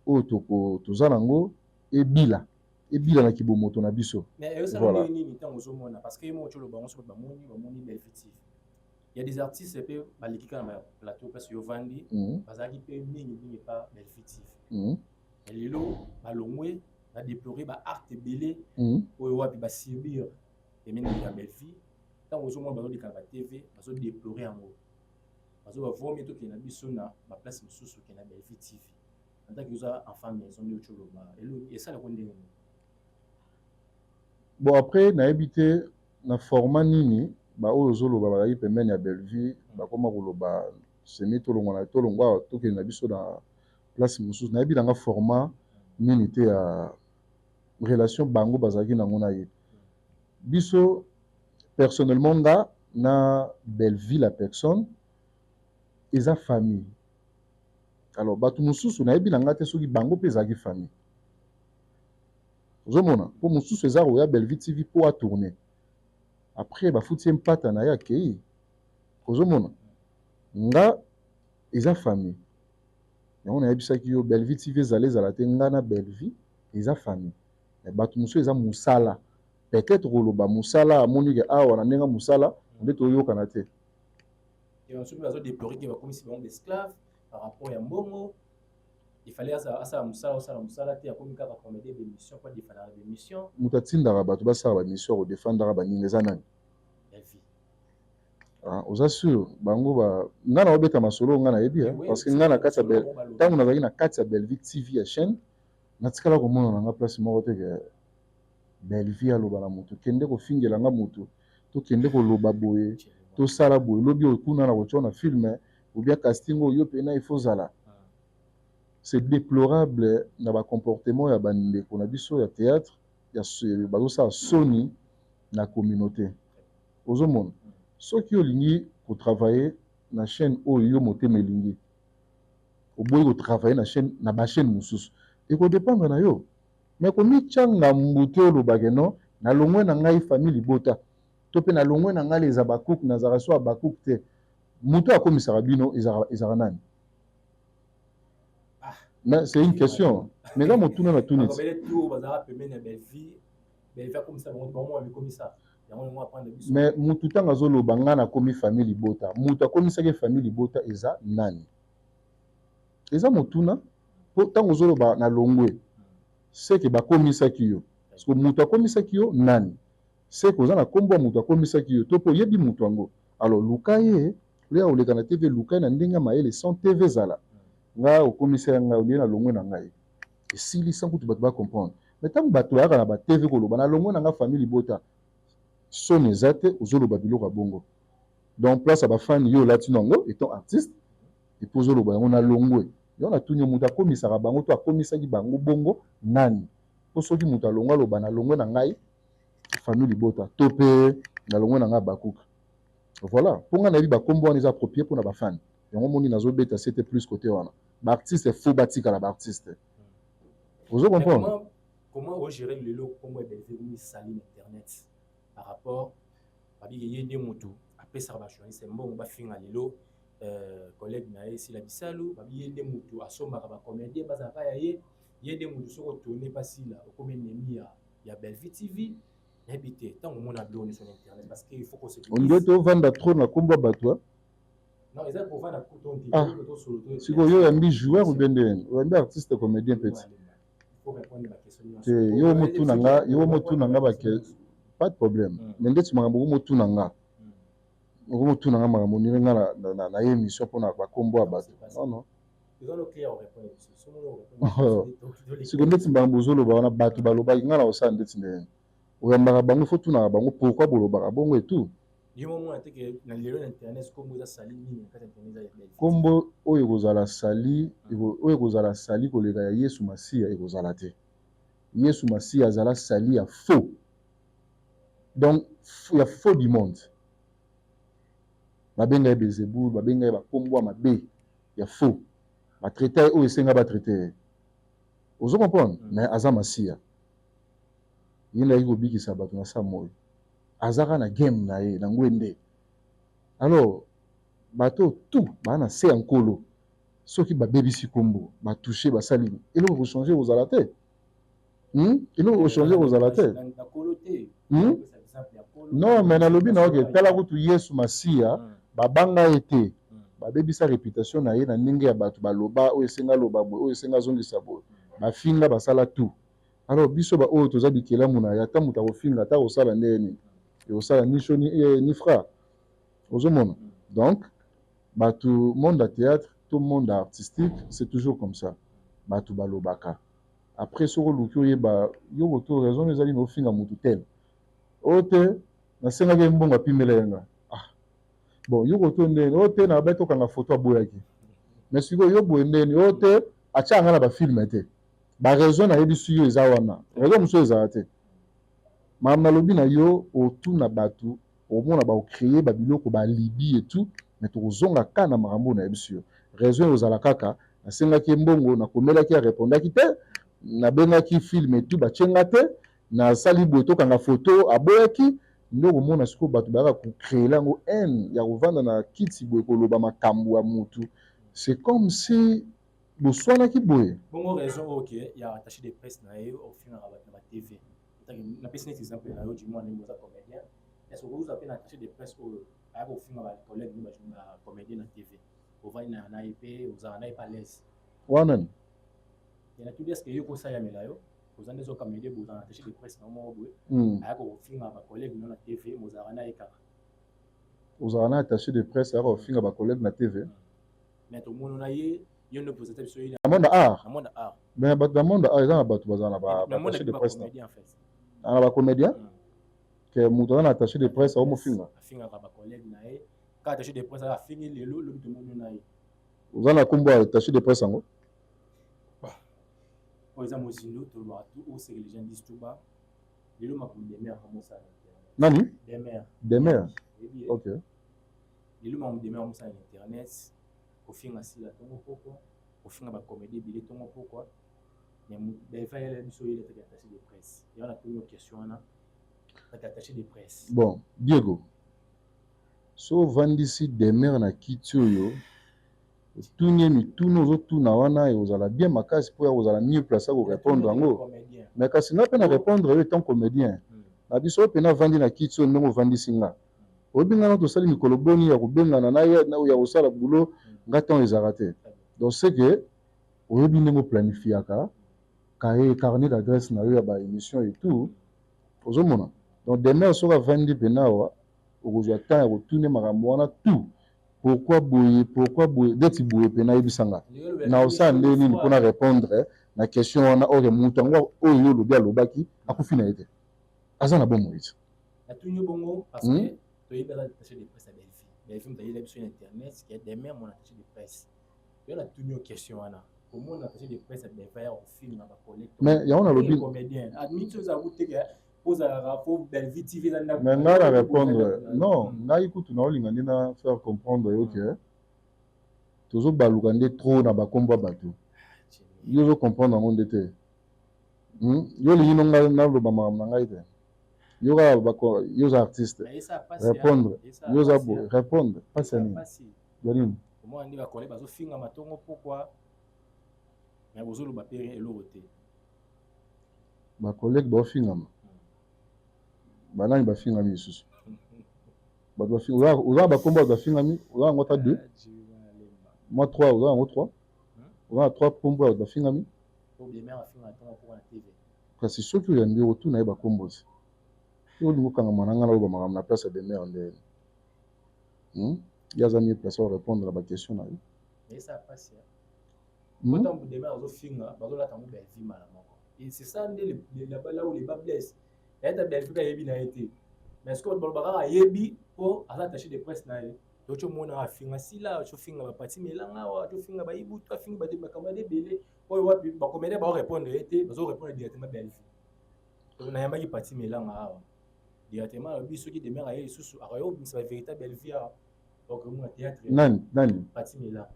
oyo toza nango, ebila ebila na kibomoto na biso. Voilà. Nini ntango ozomona, parce que ye moko toloba bango soki bamoni Bellevue TV, il y a des artistes mpe baleki kaka na plateau place yo ovandi, bazalaki mpe mingi mingi pa Bellevue TV. Lelo balongwe, badéplore baacte ebele oyo wapi basubir pembeni ya Bellevue. Ntango ozomona bazoleka na batv, bazodéplore yango, bazoba vomi tokende na biso na baplace mosusu okende na Bellevue TV. En tant que oza enfant maison, nde oti oloba, esalako ndenge nini? Bon, après nayebi te na format nini baoyo ozoloba bazalaki pembeni ya Bellevue bakoma koloba semi tolongwa na tolongwa awa, tokende na biso na place mosusu. Nayebi nanga format nini te ya relation bango bazalaki nango na ye. Biso personnellement, nga na Bellevue la personne eza famille. Alors bato mosusu nayebi na nga te soki bango mpe ezalaki famille. Ozomona, mpo mosusu eza koya Bellevue TV mpo atourne, après bafuti ye mpata na ye, akei. Ozomona, nga eza famille yango nayebisaki yo. Bellevue TV ezala ezala te, nga na Bellevue eza famille. Bato mosusu eza mosala, peut-être koloba mosala, amoni ke awa na ndenge mosala nde toyokana te. Soki bazodéplore ke bakomisi bango baesclave par rapport ya mbongo, il fallait asala mosala, osala mosala te, akomi kaka comédie bémission po adefendaka bémission. Moto atindaka bato basala bamission, kodefendaka baninga, eza nani? Ah, oza sûr? Bango ba nga na obeta masolo, nga nayebi, parce que nga na kati ya ntango nazalaki na kati ya Bellevue TV ya chaîne, natikala komona na nga place moko te ke Bellevue aloba na motu: "Kende kofingela nga motu, tokende koloba boye, tosala boye." Lobi oyo kuna na kotia na film ou bien casting oyo mpena il faut zala. C'est déplorable na bacomportement ya bandeko na biso ya théâtre, bazosala soni na communauté. Ozomona, soki olingi kotravaille na chaîne oyo yo motema elingi, oboyi kotravaille na chaîne, na bachaîne mosusu, ekodépendre na yo. Mais komitya ngambu te, olobake: "Non, nalongwe na ngai famille libota to mpe nalongwe na ngai eza bacook, nazalaka so ya bacook te." Moto akomisaka bino ezalaka nani? Mais c'est une question, mais eza motuna na tuni. Ti. Mais mutu ntango azoloba ngai nakomi famille libota, mutu akomisaki famille libota eza nani? Eza motuna. Mpo ntango ozoloba na longwe, seke bakomisaki yo. Parce que mutu akomisaki yo nani? Seke oza na nkombo ya mutu akomisaki yo, to mpo oyebi mutu yango. Alors luka ye, oya oleka na TV, luka ye na ndenge ya mayele sans TV ezala. Nga okomisa ya ngai, olie na longwe na ngai. Esili sans kutu bato bacomprendre. Mais ntango bato bayaka na ba TV koloba na longwe na nga famille libota, soni eza te, ozoloba biloko ya bongo. Donc place ya bafani, yo olati nango étant artiste, et puis ozoloba yango na longwe. Yo natuni yo, moto akomisaka bango to akomisaki bango bongo nani? Mpo soki moto alongwe, aloba na longwe na ngai famille libota to mpe na longwe na ngai bakuka, voilà. Mpo ngai nayebi bakombo wana eza approprié mpona bafani. Yango moni nazobeta c'était plus côté wana. Baartiste faut batikala baartiste, ozo comprendre? Comment ogérer lelo kombo ya Bellevue misali na internet par rapport babiki ye nde motu apesaka bajournaliste mbongo bafinga lelo collègue na ye Sila Bisalu? Babi ye nde motu asombaka bacomédien bazalaka ya ye, ye nde motu soki otourne pa Sila okomi ennemi ya Bellevue TV. Nayebi te ntango omona biloko nyonso na internet, parce que il faut qu'on se onde tovanda trop na kombo ya bato. Non, eza kovanda kuton te. Ah. Sikoyo yo oyambi joueur ou bien ndeni oyambi artiste comédien petit te? Yo motuna nga, yo motuna nga bake, pas de problème. Mais ndeti makambo okomotuna nga, okomotuna nga makambo nini nga na ye émission mpona bakombo ya bato? Non, non. Siko ndeti makambo ozoloba wana, bato balobaki, nga na kosala ndeti ndeni oyambaka bango, faut tunaka bango pourquoi bolobaka bongo et tout. Yo momona te ke na lelo na internet kombo eza sali mingi na kati ya internet eza ya Bellevue? Kombo oyo ekozala sali, oyo ekozala sali koleka ya Yesu Masiya ekozala te. Yesu Masiya azala sali ya faux, donc ya faux du monde. Babenga ye Belzebul, babenga ye bakombo ya mabe ya faux, batraite ye oyo esenga batraite ye, ozo comprendre? Mais aza Masiya, ye nde ayaki kobikisa bato na sa moi. Azaka na game na ye na ngwende. Alors bato tout baa na se ya Nkolo. Soki babebisi nkombo, batouche, basali eloko, kochange kozala te. Eloko kochange kozala te. Na kolo te. Non, mais nalobi na oke, tala kutu Yesu Masiya, babanga ye te, babebisa réputation na ye na ndenge ya bato baloba oyo esenga aloba boye, oyo esenga azongisa boye, bafinga, basala tout. Alors biso baoyo toza bikelamu na ye, ata moto akofinga, ata akosala ndenge nini, ekosala ni chaud ni froid, ozomona? Donc bato, monde ya théâtre to monde artistique, c'est toujours comme ça. Bato balobaka, après soki oluki oyeba yo koto raison ezali na ofinga motu tel oyo te, nasengaki ye mbongo, apimela ye nga. Ah bon, yo koto ndeni oyo te, na bai tokanga foto, aboyaki. Mais sikoyo yo boye ndeni oyo te, atia nga na bafilme te. Baraison nayebisi yo eza wana, raison mosusu ezala te. Makambo nalobi na yo, otuna bato, omona bakocreye babiloko balibi et tout. Mais tokozonga ka na makambo oyo nayebisi yo. Raison ozala kaka nasengaki ye mbongo, nakomelaki, arépondaki te, nabengaki film et tout, batyenga te, nasali boye, tokanga foto, aboyaki. Nde okomona sikoyo bato bayaka kocréela yango haine ya kovanda na kiti boye, koloba makambo ya motu, c'est comme si boswanaki boye. Bongo raison oyo ke ya attaché de presse na ye ofingaka bato na baTV, napesi neti exemple na yo, du moins ndenge oza comédien, est ce okozwa mpe na attaché de presse oyo aya kofinga bacollègue no bacomédien na TV, ovandi na ye mpe ozala na ye pa l'aise? Wana ni Natuli, est ce que yo kosalamela yo, oza nde ozocomédien boye, ozala na attaché de presse na yo moko boye, aya kofinga bacollègue no na TV, mozalaka na ye kaka? Ozala na attaché de presse ayaka kofinga bacollègue na TV? Mais tomona na ye, yo nde présente biso ye. Na monde art? Na monde art. Mais bato na monde art, eza na bato bazala na baattaché de presse na bacomédien ke moto aza na attaché de presse aomofinga? Afingaka bacollègue na ye ka attaché de presse, afingi lelo, lobi tomoni na ye. Oza na nkombo ya attaché de presse yango? Oyo eza mozindo, tolobaka tout oyo c'est que les gens disent tout bas. Lelo makambo Demer amosala na internet. Nani? Demer. Demer, ok. Lelo makambo Demer amosala na internet, kofinga Sila ntongo pokwa, kofinga bacomédie ebele ntongo pokwa, mais beva yela biso yela taki attaché de presse ya wana. Tuni question wana, taki attaché de presse. Bon, Diego, so ovandisi Demer na kiti oyo, otuni ye mituna ozotuna wana, ekozala bien makasi mpo ya kozala mieux place ya korépondre yango. Mais kasi nga mpe na répondre yo étant comédien. Na biso oyo mpena avandi na kiti oyo ndenge ovandisi nga, oyebi nga na tosali mikolo boni ya kobengana na ye ya kosala boulot, nga ntango ezalaka te. Donc c'est que oyebi ndenge oplanifiaka cahier, carnet d'adresse na yo ya baémission et tout, ozomona. Donc demain soki avandi mpena awa, okozwa temps ya kotuna makambo wana tout: pourquoi boye, pourquoi boye, neti boye mpena ayebisa nga na osala nde nini mpona répondre na question wana. Oyo moto yango oyo yo olobi alobaki akufi na ye te, aza na bomoi te. Natuni yo bongo parce que toyebi aza attaché de presse ya Bellevue. Bellevue moto ayeli biso na internet ke Demer mon attaché de presse. Toye natuni yo question wana: komona attaché de presse ya Bellevue ya kofinga bacollègue? Mais yango nalobi. Comédien admit so ezala kuteke po ozalaka po Bellevue TV eza ndako. Mais ngai na répondre non. Ngai kutu naolinga nde na faire comprendre yo ke tozobaluka nde trop na bakombo ya bato. Yo ozocomprendre yango nde te. Yo olingi no ngai naloba makambo na ngai te. Yo kaka yo oza artiste, répondre. Yo oza boye, répondre. Mpasi ya nini? Ya nini? Omona nde bacollègue bazofinga matongo, pokwa mais bozoloba mpe eloko te. Bacollègue baofingama, banani bafingami lisusu? Bato oza na bakombo, bato bafingami, oza yango ata deux, mwa trois, oza yango trois, oza na trois kombo ya bato bafingami. Kasi soki oyambi, otuna ye bakombo te. Yo olingi okangama na ngai, naloba makambo na place ya Demer nde ye aza mieux placé répondre na baquestion na yo. Ntango Demer azofinga, bazolata yango Bellevue mbala moko et c'est ça nde là où le bât blesse. Yayeta Bellevue ayebi na ye te, mais ce que baloba kaka ayebi mpo aza attaché de presse na ye. Toki omona afinga Sila, tofinga bapati melanga awa, tofinga bayibutu, afingi bato makambo ya ebele oyo wapi bacomédien baorépondre ye te, bazorépondre directement Bellevue. Nayambaki pati melanga awa directement, alobi soki Demer aye lisusu, akoya obimisa bavérité Bellevue awa. Donc omona théâtre. Nani nani? Pati melanga.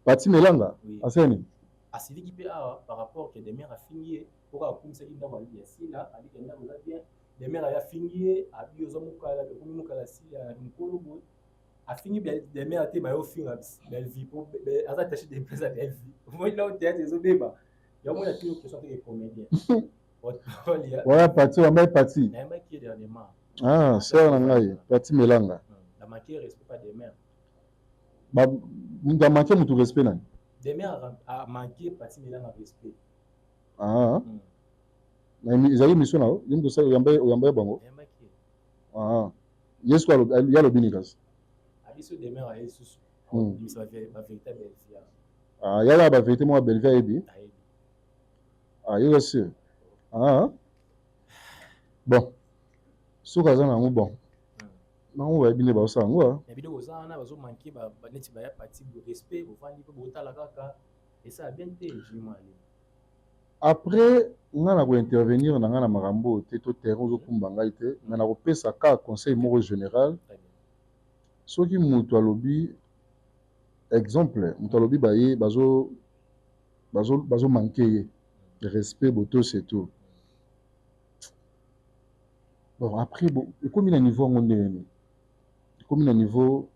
Pati melanga asali nini? Asiliki mpe awa par rapport ke Demer afingi ye mpo kaka akumisaki ndako ya Sila, abiki ndako eza bien. Demer aye afingi ye, abi oza mokala, okomi mokala Sila, mokolo boye. Afingi Demer te, baye ofinga Bellevue po aza attaché de presse ya Bellevue. Omoni là théâtre ezobeba. Yango mona tino question teke comédien. Waya pati, wambai pati. Nayambaki ye dernièrement. Ah, sœur na ngai Pati Melanga. Bamanke respect pa Demer. Moto amanke motu respect nani? Demer amanke Pati Melanga respect. Ah, ezali émission na yo, yo moto oyamba ye bango. Ah, ye soki ye alobi nini kasi? Abiso Demer aye lisusu bimisa bavérité Bellevue. Ah, yala bavérité moko ya Bellevue ayebi. Ah, yo oza sûr? Ah bon, soki aza nango, bon, bango bayebi nde baosala yango. Na biloko oza wana, bazomanke neti baya pati respect, bovandi mpe botala kaka, esala bien te, jima. Après nga na kointervenir na ngai na makambo oyo te, to terrain ozokumba ngai te, mais na kopesa kaka conseil moko général. Soki moto alobi, exemple, moto alobi baye bazomanke ye respect, botosi et tout, bon, après bon, ekomi na niveau yango ndenge nini? Ekomi na niveau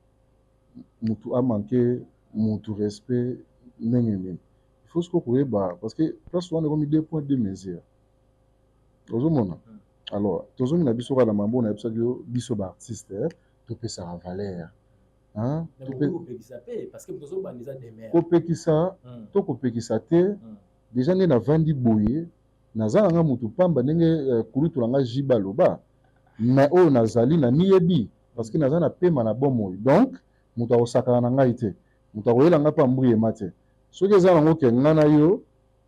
mutu amanke mutu respect ndenge nini? Il faut sikoyo koyeba, parce que place wana ekomi deux poids deux mesures, ozomona. Alors tozongi na biso kaka na mambo nayebisaki yo, biso baartiste topesaka valeur. Kopekisa to kopekisa te, déjà nde navandi boye, naza na nga motu pamba ndenge kulutu na nga Jiba aloba, mais oyo nazali na miyebi, parce que naza na pema na bomoi. Donc moto akosakana na ngai te, moto akoyela ngai mpe ambuyema te. Soki eza nango ke ngai na yo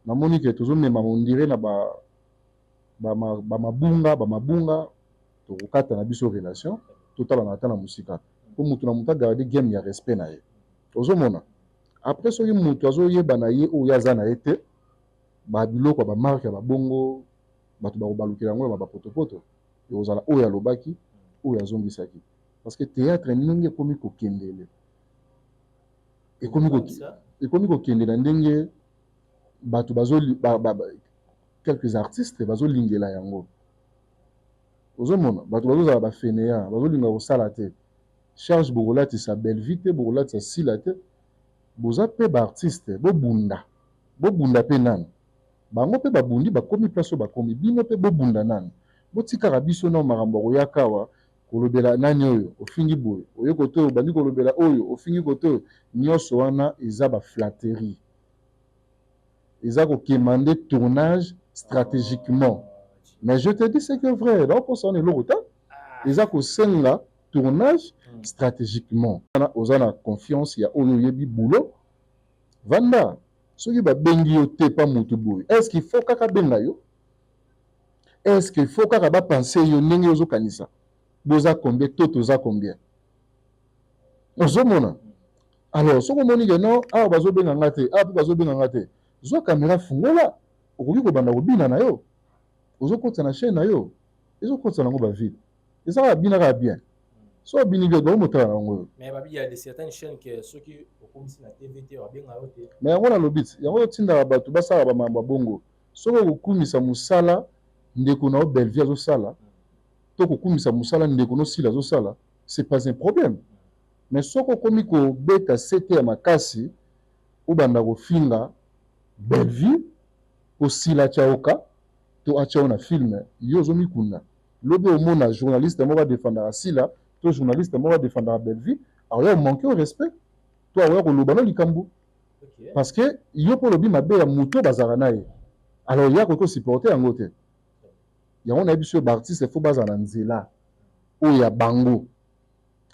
namoni ke tozomema mondire na bamabunga bamabunga, tokokata na biso relation, totalana ata na mosika, mpo motu na motu agarde game ya respect na ye, ozomona. Après soki motu azoyeba na ye oyo aza na ye te, babiloko ya bamarke ya babongo, bato bakobalukela yango ya bapotopoto, ekozala oyo alobaki, oyo azongisaki, parce que théâtre ndenge ekomi kokendele, ekomi kokende na ndenge bato bazo quelques artistes bazolingela yango, ozomona bato bazozala bafainéants, bazolinga kosala te. Charge bokolatisa Bellevue te, bokolatisa Sila te. Boza mpe baartiste, bobunda, bobunda mpe nanu. Bango mpe babundi, bakomi place oyo bakomi. Bino mpe bobunda nanu. Botikaka biso na makambo ya koyaka awa kolobela nani oyo ofingi boye, oye kote oyo obandi kolobela oyo ofingi kote oyo. Nyonso wana eza baflatterie, eza kokema nde tournage stratégiquement. Mais je te dis, c'est que vrai, naokosa wana eloko ta, eza kosenga tournage stratégiquement. Wana oza na confiance ya oyo oyebi boulot, vanda. Soki babengi yo te pa motu boye, est ce qu'il faut kaka benga yo? Est ce qu'il faut kaka bapense yo ndenge ozokanisa? Boza combien to toza combien? Ozomona? Alors soki omoni ke non, awa bazobenga nga te, awa mpe bazobenga nga te, zwa caméra, fungola, okoki kobanda kobina na yo, ozokotisa na chaîne na yo, ezokotisa nango bavide, eza kaka bina kaka bien. So obini bien, baomotala na yango oyo. Mais babi ya de certaines chaînes que soki okomisi na TV te, babenga yo te. Mais yango nalobi ti, yango otindaka bato basalaka bamakambo ya bongo. Soki okokumisa mosala ndeko na yo Bellevie azosala, to kokumisa mosala ndeko no Sila azosala, c'est pas un problème. Mais soki okomi kobeta sete ya makasi, obanda kofinga Bellevie, osila atya oka to atya yo na film, yo ozomikunda. Lobi omona journaliste moko adefendaka Sila to journaliste moko adefendaka Bellevie, akoya komanke au respect to akoya koloba no likambo, parce que yo mpo olobi mabe ya moto bazalaka na ye. Alors ye akoki kosupporte yango te. Yango nayebi biso baartiste, faut bazala na nzela oyo ya bango.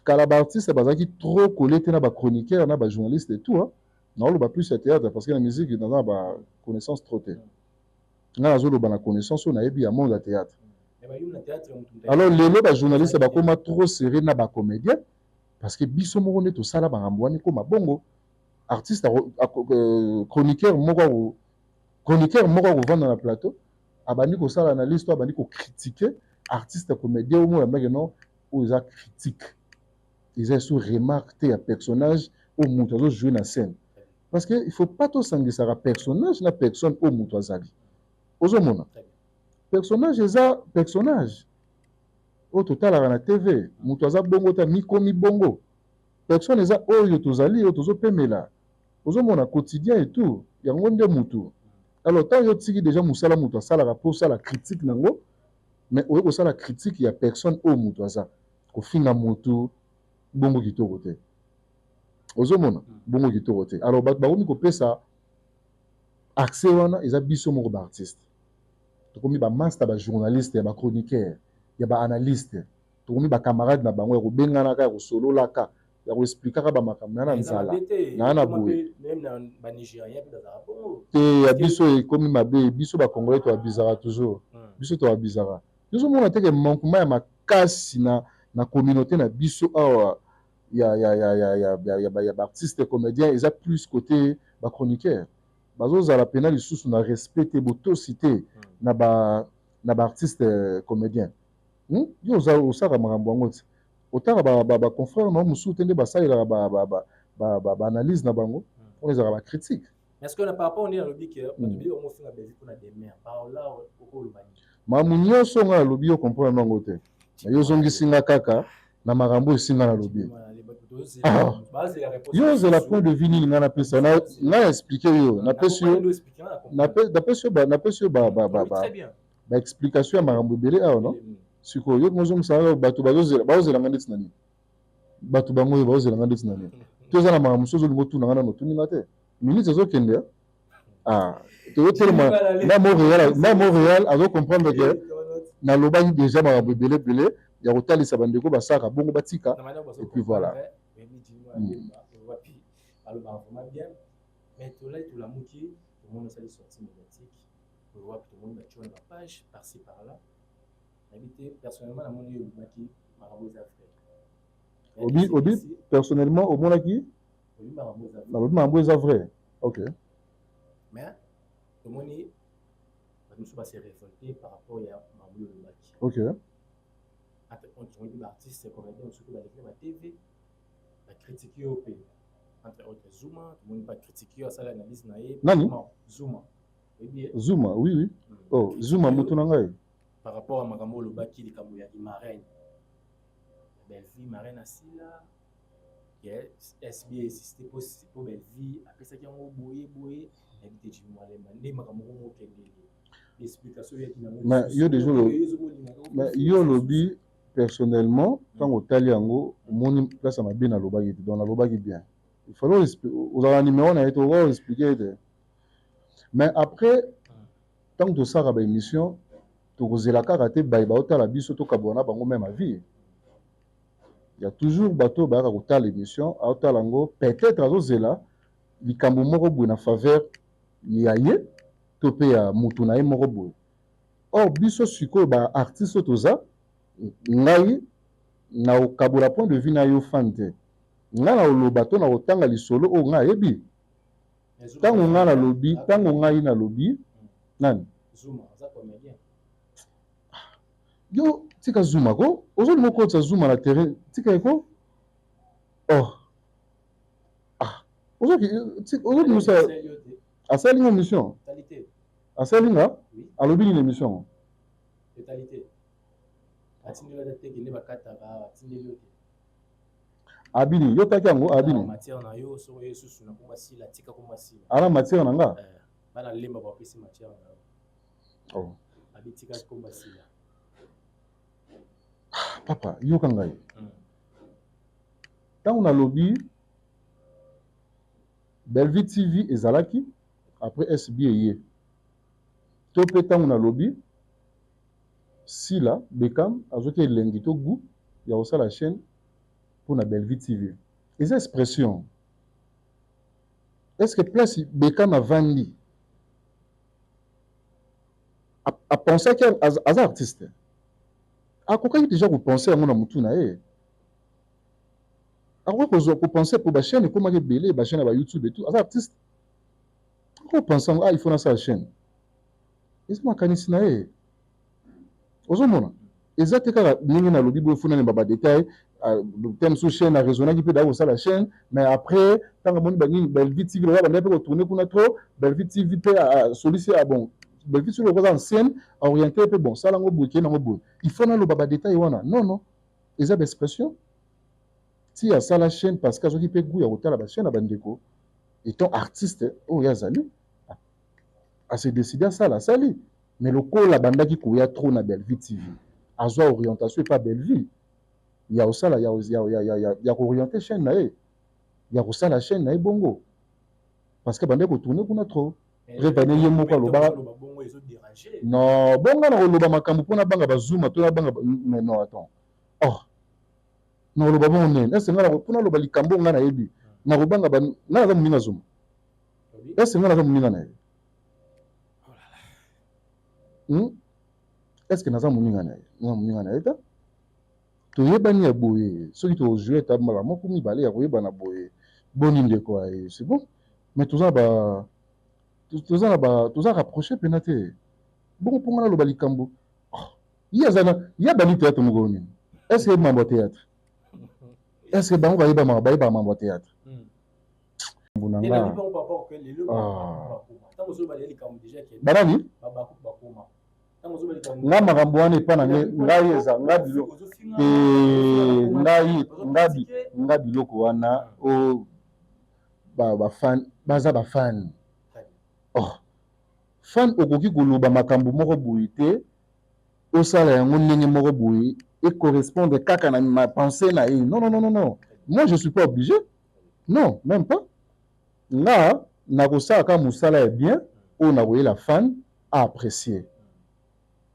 Kala baartiste bazalaki trop collé te na bachroniqueur, na bajournaliste et tout. Naoloba plus ya théâtre, parce que na musique naza na baconnaissance trop te. Ngai nazoloba na connaissance oyo nayebi ya monde ya théâtre. Alors lelo bajournaliste bakóma trop serré na bacomédien, parce que biso moko nde tosala makambo wana ekóma bongo. Artiste, chroniqueur moko akovanda na plateau, abandi kosala analyse to abandi kocritiquer artiste comédien. Omona meke non, oyo eza critique, eza sous remarque te ya personnage oyo moto azojoue na scène, parce que il faut pas tosangisaka personnage na personne oyo moto azali. Ozomona, personnage eza personnage oyo totalaka na TV, moto aza bongo te, mikomi bongo. Personne eza oyo tozali, oyo tozopemela, ozomona quotidien et tout, yango nde motu. Alors ntango yo otiki déjà mosala moto asalaka mpo osala critique nango, mais oye kosala critique ya personne oyo moto aza, kofinga motu bongo kitoko te. Ozomona, bongo kitoko te. Alors bato bakomi kopesa accès wana, eza biso moko baartiste, tokomi bamaster, bajournaliste, ya bachroniqueur, ya baanalyste, tokomi bacamarade na bango ya kobenganaka, ya kosololaka, ya koexplikaka bamakambo na nzala naa na boye te. Ya biso ekomi mabe. Biso bacongolais toabizaka toujours, biso toabizaka. Tozomona teke manquement ya makasi na communauté na biso awa ya baartiste comédien eza plus côté bachroniqueur. Bazozala mpena lisusu na respect te, botosi te na baartiste comédien. Yo osalaka makambo yango ti otaka baconfrère na yo mosusu te, nde basalelaka baanalyse na bango mpona ezalaka bacritique. Est-ce que par rapport nde nalobi ke bato bili omofinga Bellevue mpona demer par là, okoloba nini? Makambo nyonso ngai nalobi, yo comprendre nango te. Yo ozongisi nga kaka na makambo esinga nalobi. Yo ozela point de vue nini ngai napesa? Ngai explike yo, napesi yo, napesi yo baexplication ya makambo ebele awa. No sikoyo yo mozongisaka bato bazozelanga ndeti na nini? Bato bango oyo bazozelanga ndeti na nini? To eza na makambo mosusu ozolinga otuna nga, nano otuni nga te. Minute ezokende, tozotelema na Montréal, na Montréal azocomprendre ke nalobaki déjà makambo ebele ebele ya kotalisa bandeko basalaka bongo batika. Et puis voilà. Balobaka vraiment bien, mais tolai tolamuki, tomoni osali sortie médiatique oyo wapi, tomoni batie wana bapage par-ci par-là. Nayebi te, personnellement namoni oyo olobaki makambo eza vrai. Obi, obi, personnellement omonaki nalobi makambo eza vrai, ok. Mais tomoni bato mosusu base révolté par rapport ya makambo oyo olobaki. Entre tomoni baartiste comédien mosusu baleki na batv, bacritique yo mpe, entre autres Zuma. Tomoni bacritique yo, asala analyse na ye. Nani? Zuma. Zuma, oui. Oh, Zuma motu na ngai. Par rapport à makambo olobaki, likambo ya marraine Bellevue, marraine asila, SB existe po Bellevue apesaki yango boye boye. Nayebi te, Jimi Malemba, nde makambo ngo mokendeli. Mais yo déjà, mais yo olobi personnellement, ntango otali yango, omoni place ya mabe nalobaki te. Donc nalobaki bien, il fallait ozala numéro na ye te, okoka expliquer ye te. Mais après, ntango tosalaka baémission, tokozela kaka te baye baotala biso, tokabwana na bango même avis. Il y a toujours bato oyo bayaka kotala émission, aotala yango, peut-être azozela likambo moko boye na faveur ya ye to mpe ya motu na ye moko boye. Or biso sikoyo baartiste oyo toza, ngai na kokabola point de vue na yo fan te. Ngai na koloba to na kotanga lisolo oyo ngai ayebi. Ntango ngai nalobi, ntango ngai nalobi nani? Yo tika Zuma ko, ozolinga okotisa Zuma na terrain, tika ye ko. Oh ah, ozolinga asali nga émission, asali nga, alobi nini émission? Etali te, atindeli ata te, kende bakataka, atindeli yo te. Abini yo taki yango abini. Matière na yo, soki oye susu na komba sila, tika komba sila. Ala matière na nga. Bana lemba bapesi matière na yo. Oh. Abi tika komba sila. Papa, yoka ngai. Ntango nalobi Bellevue TV ezalaki après SB eye, to mpe ntango nalobi Sila Bekam azwaki elengi to goût ya kosala chaîne mpona Bellevue TV, eza expression. Est ce que place Bekam avandi, apensaki aza artiste, akokaki déjà kopense yango na motu na ye? Akoki kozwa kopense po bachaîne ekomaki ebele, bachaîne ya bayoutube et tout. Aza artiste, akopense yango: ah, il faut nasala chaîne. Eza makanisi na ye. Ozomona, eza te kaka ndenge nalobi boye, funa nemba badetail te. Mosusu chaîne araisonnaki mpe daa kosala chaîne, mais après, ntango amoni banini Bellevue TV lokola bandaki mpe kotourne kuna trop, Bellevue TV mpe asolisi: ah bon, Bellevue TV lokola ancienne, aorienté mpe: bon, sala yango boye, kende yango boye. Il faut naloba badetail wana? Non, non, eza baexpression. Ti asala chaîne parce que azwaki mpe goût ya kotala bachaîne ya bandeko. Étant artiste oyo azali, ase décide asala, asali. Mais lokola abandaki koya trop na Bellevue TV, azwa orientation epa Bellevue ya kosala ya kooriente chaîne na ye, ya kosala chaîne na ye bongo, parce que bandaki kotourne kuna trop. Prevane ye moko alobaka non, bonga na koloba makambo mpona banga bazuma to na banga. Mais non, attends, oh, na koloba bongo nini? Ese nga mpona aloba likambo nga nayebi, nakobanga nga naza moninga Zuma? Ese nga naza moninga na ye? Est ce que naza moninga na ye? Naza moninga na ye te. Toyebani ya boye, soki tozwi ata mbala moko mibale ya koyebana boye, boni ndeko aye, c'est bon. Mais toza na ba toza rapproché mpena te bongo mpo nga naloba likambo. Oh, ye aza na ye abandi théâtre moko nini? Est ce que mambo ya théâtre, est ce que bango bayebaka mambo ya théâtre? Na nga banani nga makambo wana epa na ngai eza nga biloko te. Ngai nga biloko wana o bafan baza bafan. Oh, fan, okoki koloba makambo moko boye te, osala yango ndenge moko boye ecorrespondre kaka na ma pensée na ye. Non, non, non, non, non, moi je suis pas obligé, non, même pas. Nga nakosala kaka mosala ya bien oyo nakoyela fan aapprécier,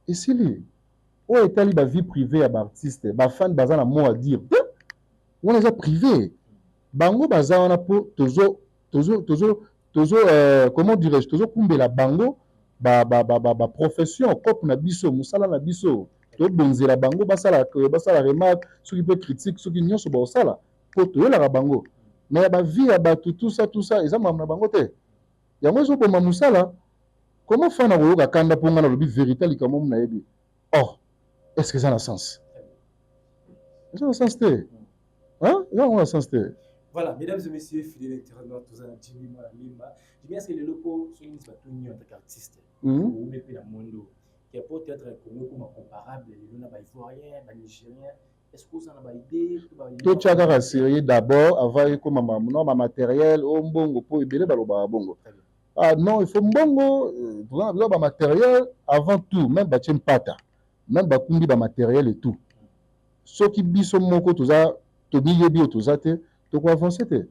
esili. Oyo etali bavie privée ya baartiste, bafan baza na mot à dire te. Wana eza privé. Bango baza wana mpo tozo tozo tozo tozo comment dirais-je, tozokumbela bango baprofession ba, ba, ba cope na biso, mosala na biso. Tobonzela bango basala, basala remarque, soki mpe critique, soki nyonso baosala, mpo toyelaka bango. Mais ya bavie ya bato, tout ça, tout ça, eza makambo na bango te. Yango ezoboma mosala. Comment fan akoyoka kanda mpo ngai nalobi vérité, likambo mu nayebi? Or est ce que eza na sens? Eza na sens te, eza yango na sens te. Voilà, mesdames et messieurs, fidèles internautes, tous en Jimmy Mwana Limba. Jimmy, est-ce que le loko sont une batuni en tant qu'artiste ou même na mondo qui a peut-être Congo comme comparable les na ba Ivoiriens, ba Nigériens, est-ce que vous en avez idée? Totya kaka sérieux d'abord avant ekoma no bamatériel o mbongo, mpo ebele balobaka bongo. Ah non, il faut mbongo, toza na besoin bamatériel avant tout. Même batie mpata, même bakumbi bamatériel et tout, soki biso moko toza tomiyebi oyo toza te, tokoavance te.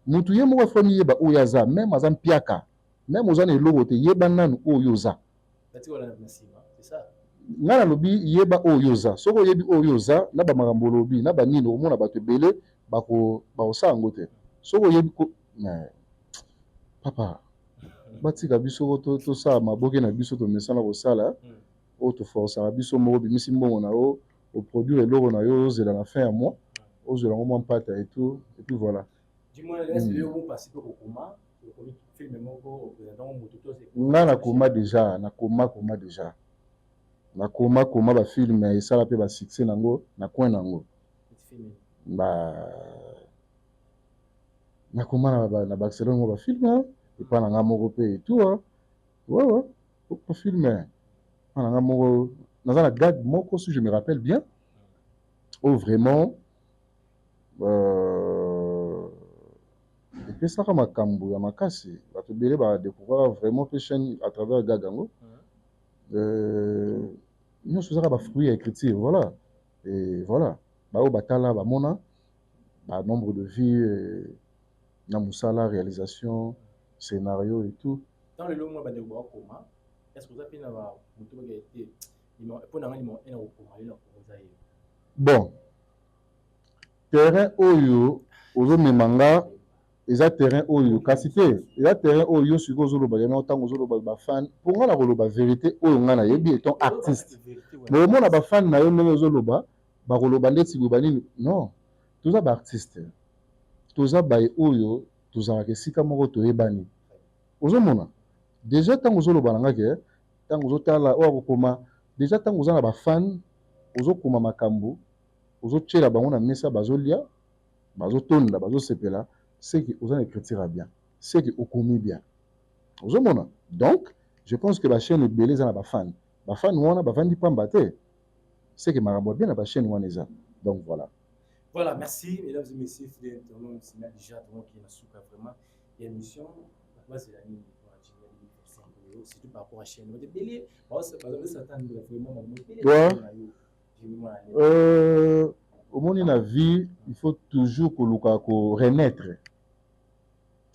Mutu ye moko afo miyeba oyo aza, même aza mpiaka, même oza na eloko te, yeba nanu oyo oza. Ngai nalobi, yeba oyo oza. Soki oyebi oyo oza na bamakambo olobi na banini, okomona bato ebele bakosala yango te. Soki oyebi, papa, batika biso tosala maboke na biso, tomesana kosala oyo toforsaka biso moko. Bimisi mbongo na yo, oproduire eloko na yo, ozela na fin ya mois, ozwela yango mwa mpata et tout, et puis voilà. Nga nakoma déjà, nakoma koma déjà, nakoma koma bafilm, esala mpe basuccès nango na coin nango. Ba nakoma na Barcelone mo bafilm epa na nga moko mpe et tout. Ouais, bafilm epa na nga moko, naza na gag moko, si je me rappelle bien, oyo vraiment epesaka makambo ya makasi. Bato ebele badécouvraka vraiment mpe chaîne à travers gag yango. Nyonso ezaka bafruit ya écriture, voilà. Et voilà, baoyo batala, bamona banombre de vues na mosala, réalisation, scénario et tout. Dans lelo mwa bandeko bakoma, est ce que oza mpe na moto baka ete mpo na nga numéro 1 na kokoma lelo na Kongo eza ye? Bon, terrain oyo ozomema nga eza terrain oyo, kasi te, eza terrain oyo yo sikoyo ozoloba yango. Ntango ozoloba bafan, mpo nga na koloba vérité oyo nga nayebi étant artiste, mais omona bafan na yo ndenge ozoloba, bakoloba ndeti boye banini. Non, toza baartiste, toza baye oyo tozalaka esika moko, toyebani. Ozomona déjà ntango ozoloba na nga ke ntango ozotala oyo akokoma déjà, ntango oza na bafan, ozokoma makambo, ozotiela bango na mesa, bazolia, bazotonda, bazosepela, seke oza na écriture ya bien, seke okomi bien. Ozomona, donc je pense que bachaîne ebele eza na bafan. Bafan wana bavandi pamba te, seke makambo ya bien na bachaîne wana eza. Donc voilà. Voilà, merci mesdames et messieurs, fidèles internautes, c'est déjà donc il y a souka vraiment émission bazela nini, surtout par rapport à chaîne ebele bazosatendre vraiment. Ouais. Omoni, na vie il faut toujours koluka korenaître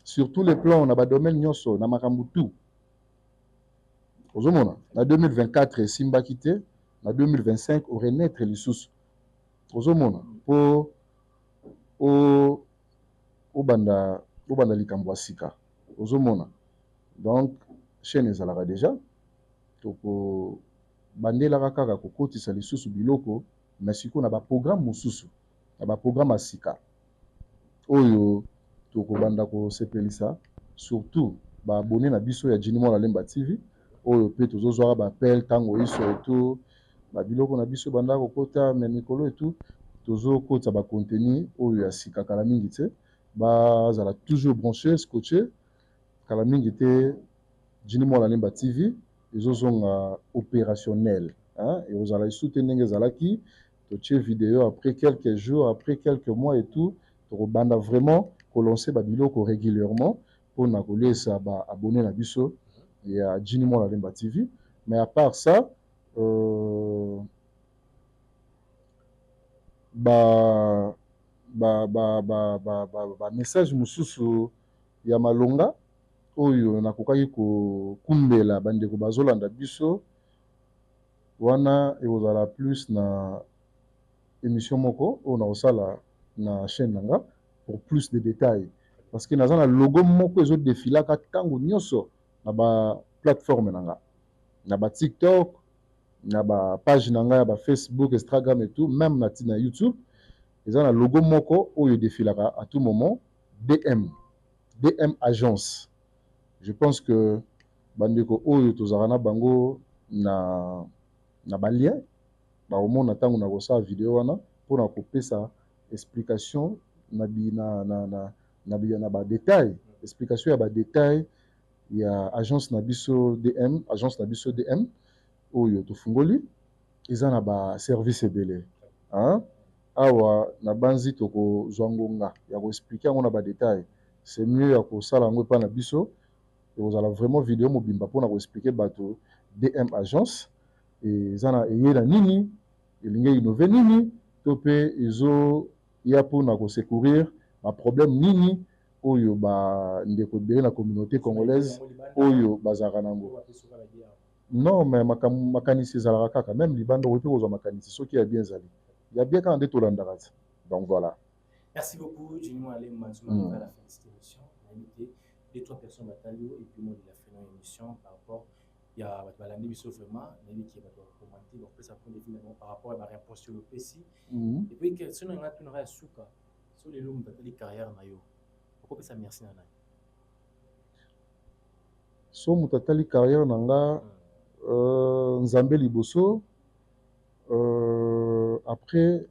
sur tous les plans, na badomaine nyonso, na makambo tout. Ozomona, na 2024 esimbaki te, na 2025 orenaître lisusu. Ozomona, mpo obanda likambo ya sika. Ozomona, donc chaîne ezalaka déjà, tokobandelaka kaka kokotisa lisusu biloko, mais sikoyo na baprogramme mosusu, na baprogramme ya sika oyo tokobanda kosepelisa surtout baabonné na biso ya Jini Mwana Lemba TV, oyo mpe tozozwaka baappel ntango iso eto babiloko na biso ebanda kokota. Me mikolo etu tozokota bacontenu oyo ya sika kala mingi te. Bazala toujours branché, scotché. Kala mingi te, Jini Mwana Lemba TV ezozonga opérationnel, ekozala lisusu te ndenge ezalaki, totie vidéo après quelques jours, après quelques mois et tout. Tokobanda vraiment kolancer babiloko régulièrement mpona koliesa baabonné na biso ya Jini Mwana Lemba TV. Mais à part ça, ba message mosusu ya malonga oyo nakokaki kokumbela bandeko bazolanda biso wana, ekozala plus na émission moko oyo nakosala na chaîne na nga pour plus de détails, parce que naza na logo moko ezodefilaka ntango nyonso na baplateforme na nga, na baTikTok, na bapage na ngai ya baFacebook, Instagram et tout, même na ntina YouTube. Eza na logo moko oyo edefilaka à tout moment, DM, DM Agence. Je pense que bandeko oyo tozalaka na bango na balien bakomona ntango na kosala video wana mpona kopesa explication na, bi, na, na, na, na, na, na badetail, explication ya badetail ya agence na biso DM. Agence na biso DM oyo tofungoli eza na baservice ebele. Awa na banzi tokozwa ngonga ya koexpliquer yango na badetail. C'est mieux ya kosala yango epai na biso. Ekozala vraiment video mobimba mpona koexpliquer bato DM Agence eza na eye na nini, elingi innove nini, to mpe ezoya mpona kosecourir baproblème nini oyo bandeko ebele na communauté congolaise oyo bazalaka nango. Non, mais makanisi ezalaka kaka même libanda, okoki mpe kozwa makanisi soki ya bien ezali ya bien kaka nde tolandaka ti. Donc voilà. Merci beaucoup, Jimmy Alem Mansouma, à la fin de cette émission. On a invité deux, trois personnes batali yo et puis moi de la fin de l'émission par rapport ya bato balandi biso vraiment, nayebi ke bato bakomante, bakopesa point de vue na bango par rapport ya baréponse oyo opesi. Et puis question na ngai tunaka ya suka: so lelo moto atali carrière na yo, okopesa merci na nani? So moto atali carrière na nga, Nzambe liboso, après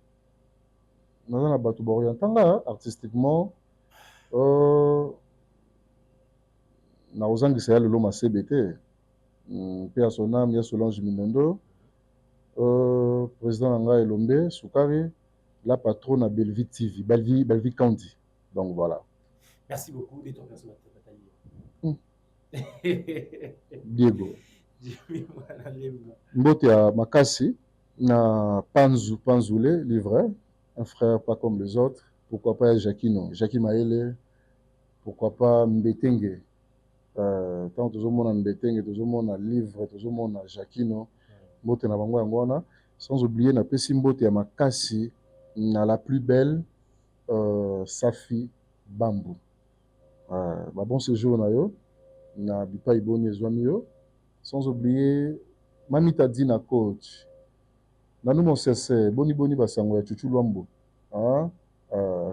naza na bato baorienta nga artistiquement, nakozangisa ya lelo masebe te mpe ya sonam ya Solange Minondo, président na ngai Elombe Sukari, la patronne na Bellevue TV, Bellevue, Bellevue Candy. Donc voilà. Merci beaucoup de ton personne batali. Diego. Jimmy Mwana Lemba. Mbote ya makasi na Panzu Panzule livre, un frère pas comme les autres. Pourquoi pas Jacquino, Jackie Maele, pourquoi pas Mbetenge, ntango tozomona Mbetenge, tozomona livre, tozomona Jacquino, mbote na bango yango wana. Sans oublier, napesi mbote ya makasi na la plus belle, Safi Bambu, babon séjour na yo na bipai boni ezwami yo. Sans oublier Mamita Dina, coach Nanu Mosese, boni boni basango ya Chuchu Lwambo, ah,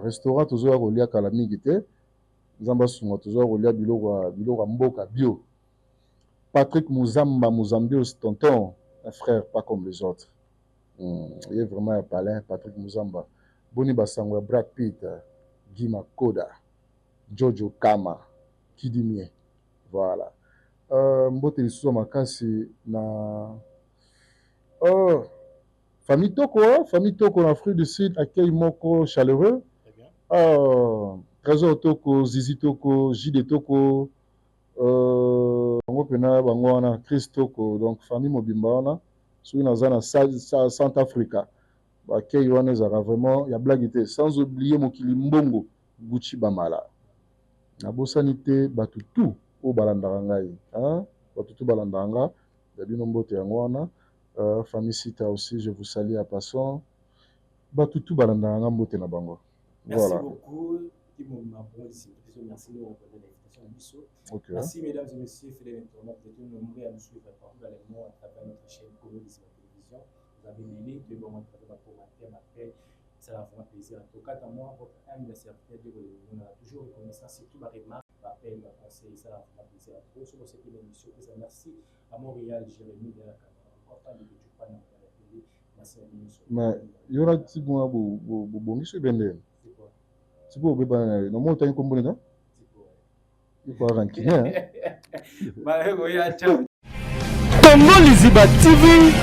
restaurant tozoya kolia kala mingi te. Nzambe asunga, tozoya kolia biloko ya mboka bio. Patrick Muzamba Muzambios, tonton, un frère pas comme les autres, ye vraiment ya palin. Patrick Muzamba, boni basango ya Brad Pitt, Guy Makoda, Jojo Kama Kidimie. Voilà, mbote lisusu ya makasi na famille Toko, famille Toko na Afrique du Sud, accueil moko chaleureux, Trésor Toko, Zizi Toko, Jide Toko, bango mpena bango wana, Chris Toko, donc famille mobimba wana. Soki naza na Centre Africa, bakei wana ezalaka vraiment ya blague te. Sans oublier mokili mbongo Gucci Bamala. Nabosani te bato tu oyo balandaka ngai, bato tu balandaka nga ya bino, mbote yango wana. Famille Sita aussi, je vous salue à passant. Bato tu balandaka nga, mbote na bango. Merci beaucoup. Merci de répondre à l'invitation de biso. Merci mesdames et messieurs, fidèles internautes, vous êtes nombreux à nous suivre partout dans le monde à travers notre chaîne Congo Télévision. Vous avez mêlé, de bon à travers ma commentaire, ma paix. Ça va vraiment plaisir. En tout cas, à moi, votre humble serviteur, Dieu, on a toujours reconnaissance, surtout ma remarque, ma appel, ma conseil, ça va vraiment plaisir à trop. Sur cette émission, merci à Montréal, Jérémy de la caméra. Pourquoi pas de pas dans la télé. Merci à nous. Mais il y aura petit moi bobongisi ebende sikoyo obebana na ye nomo otangi kombo nena iko rancunier. Ciao. Congo Liziba TV.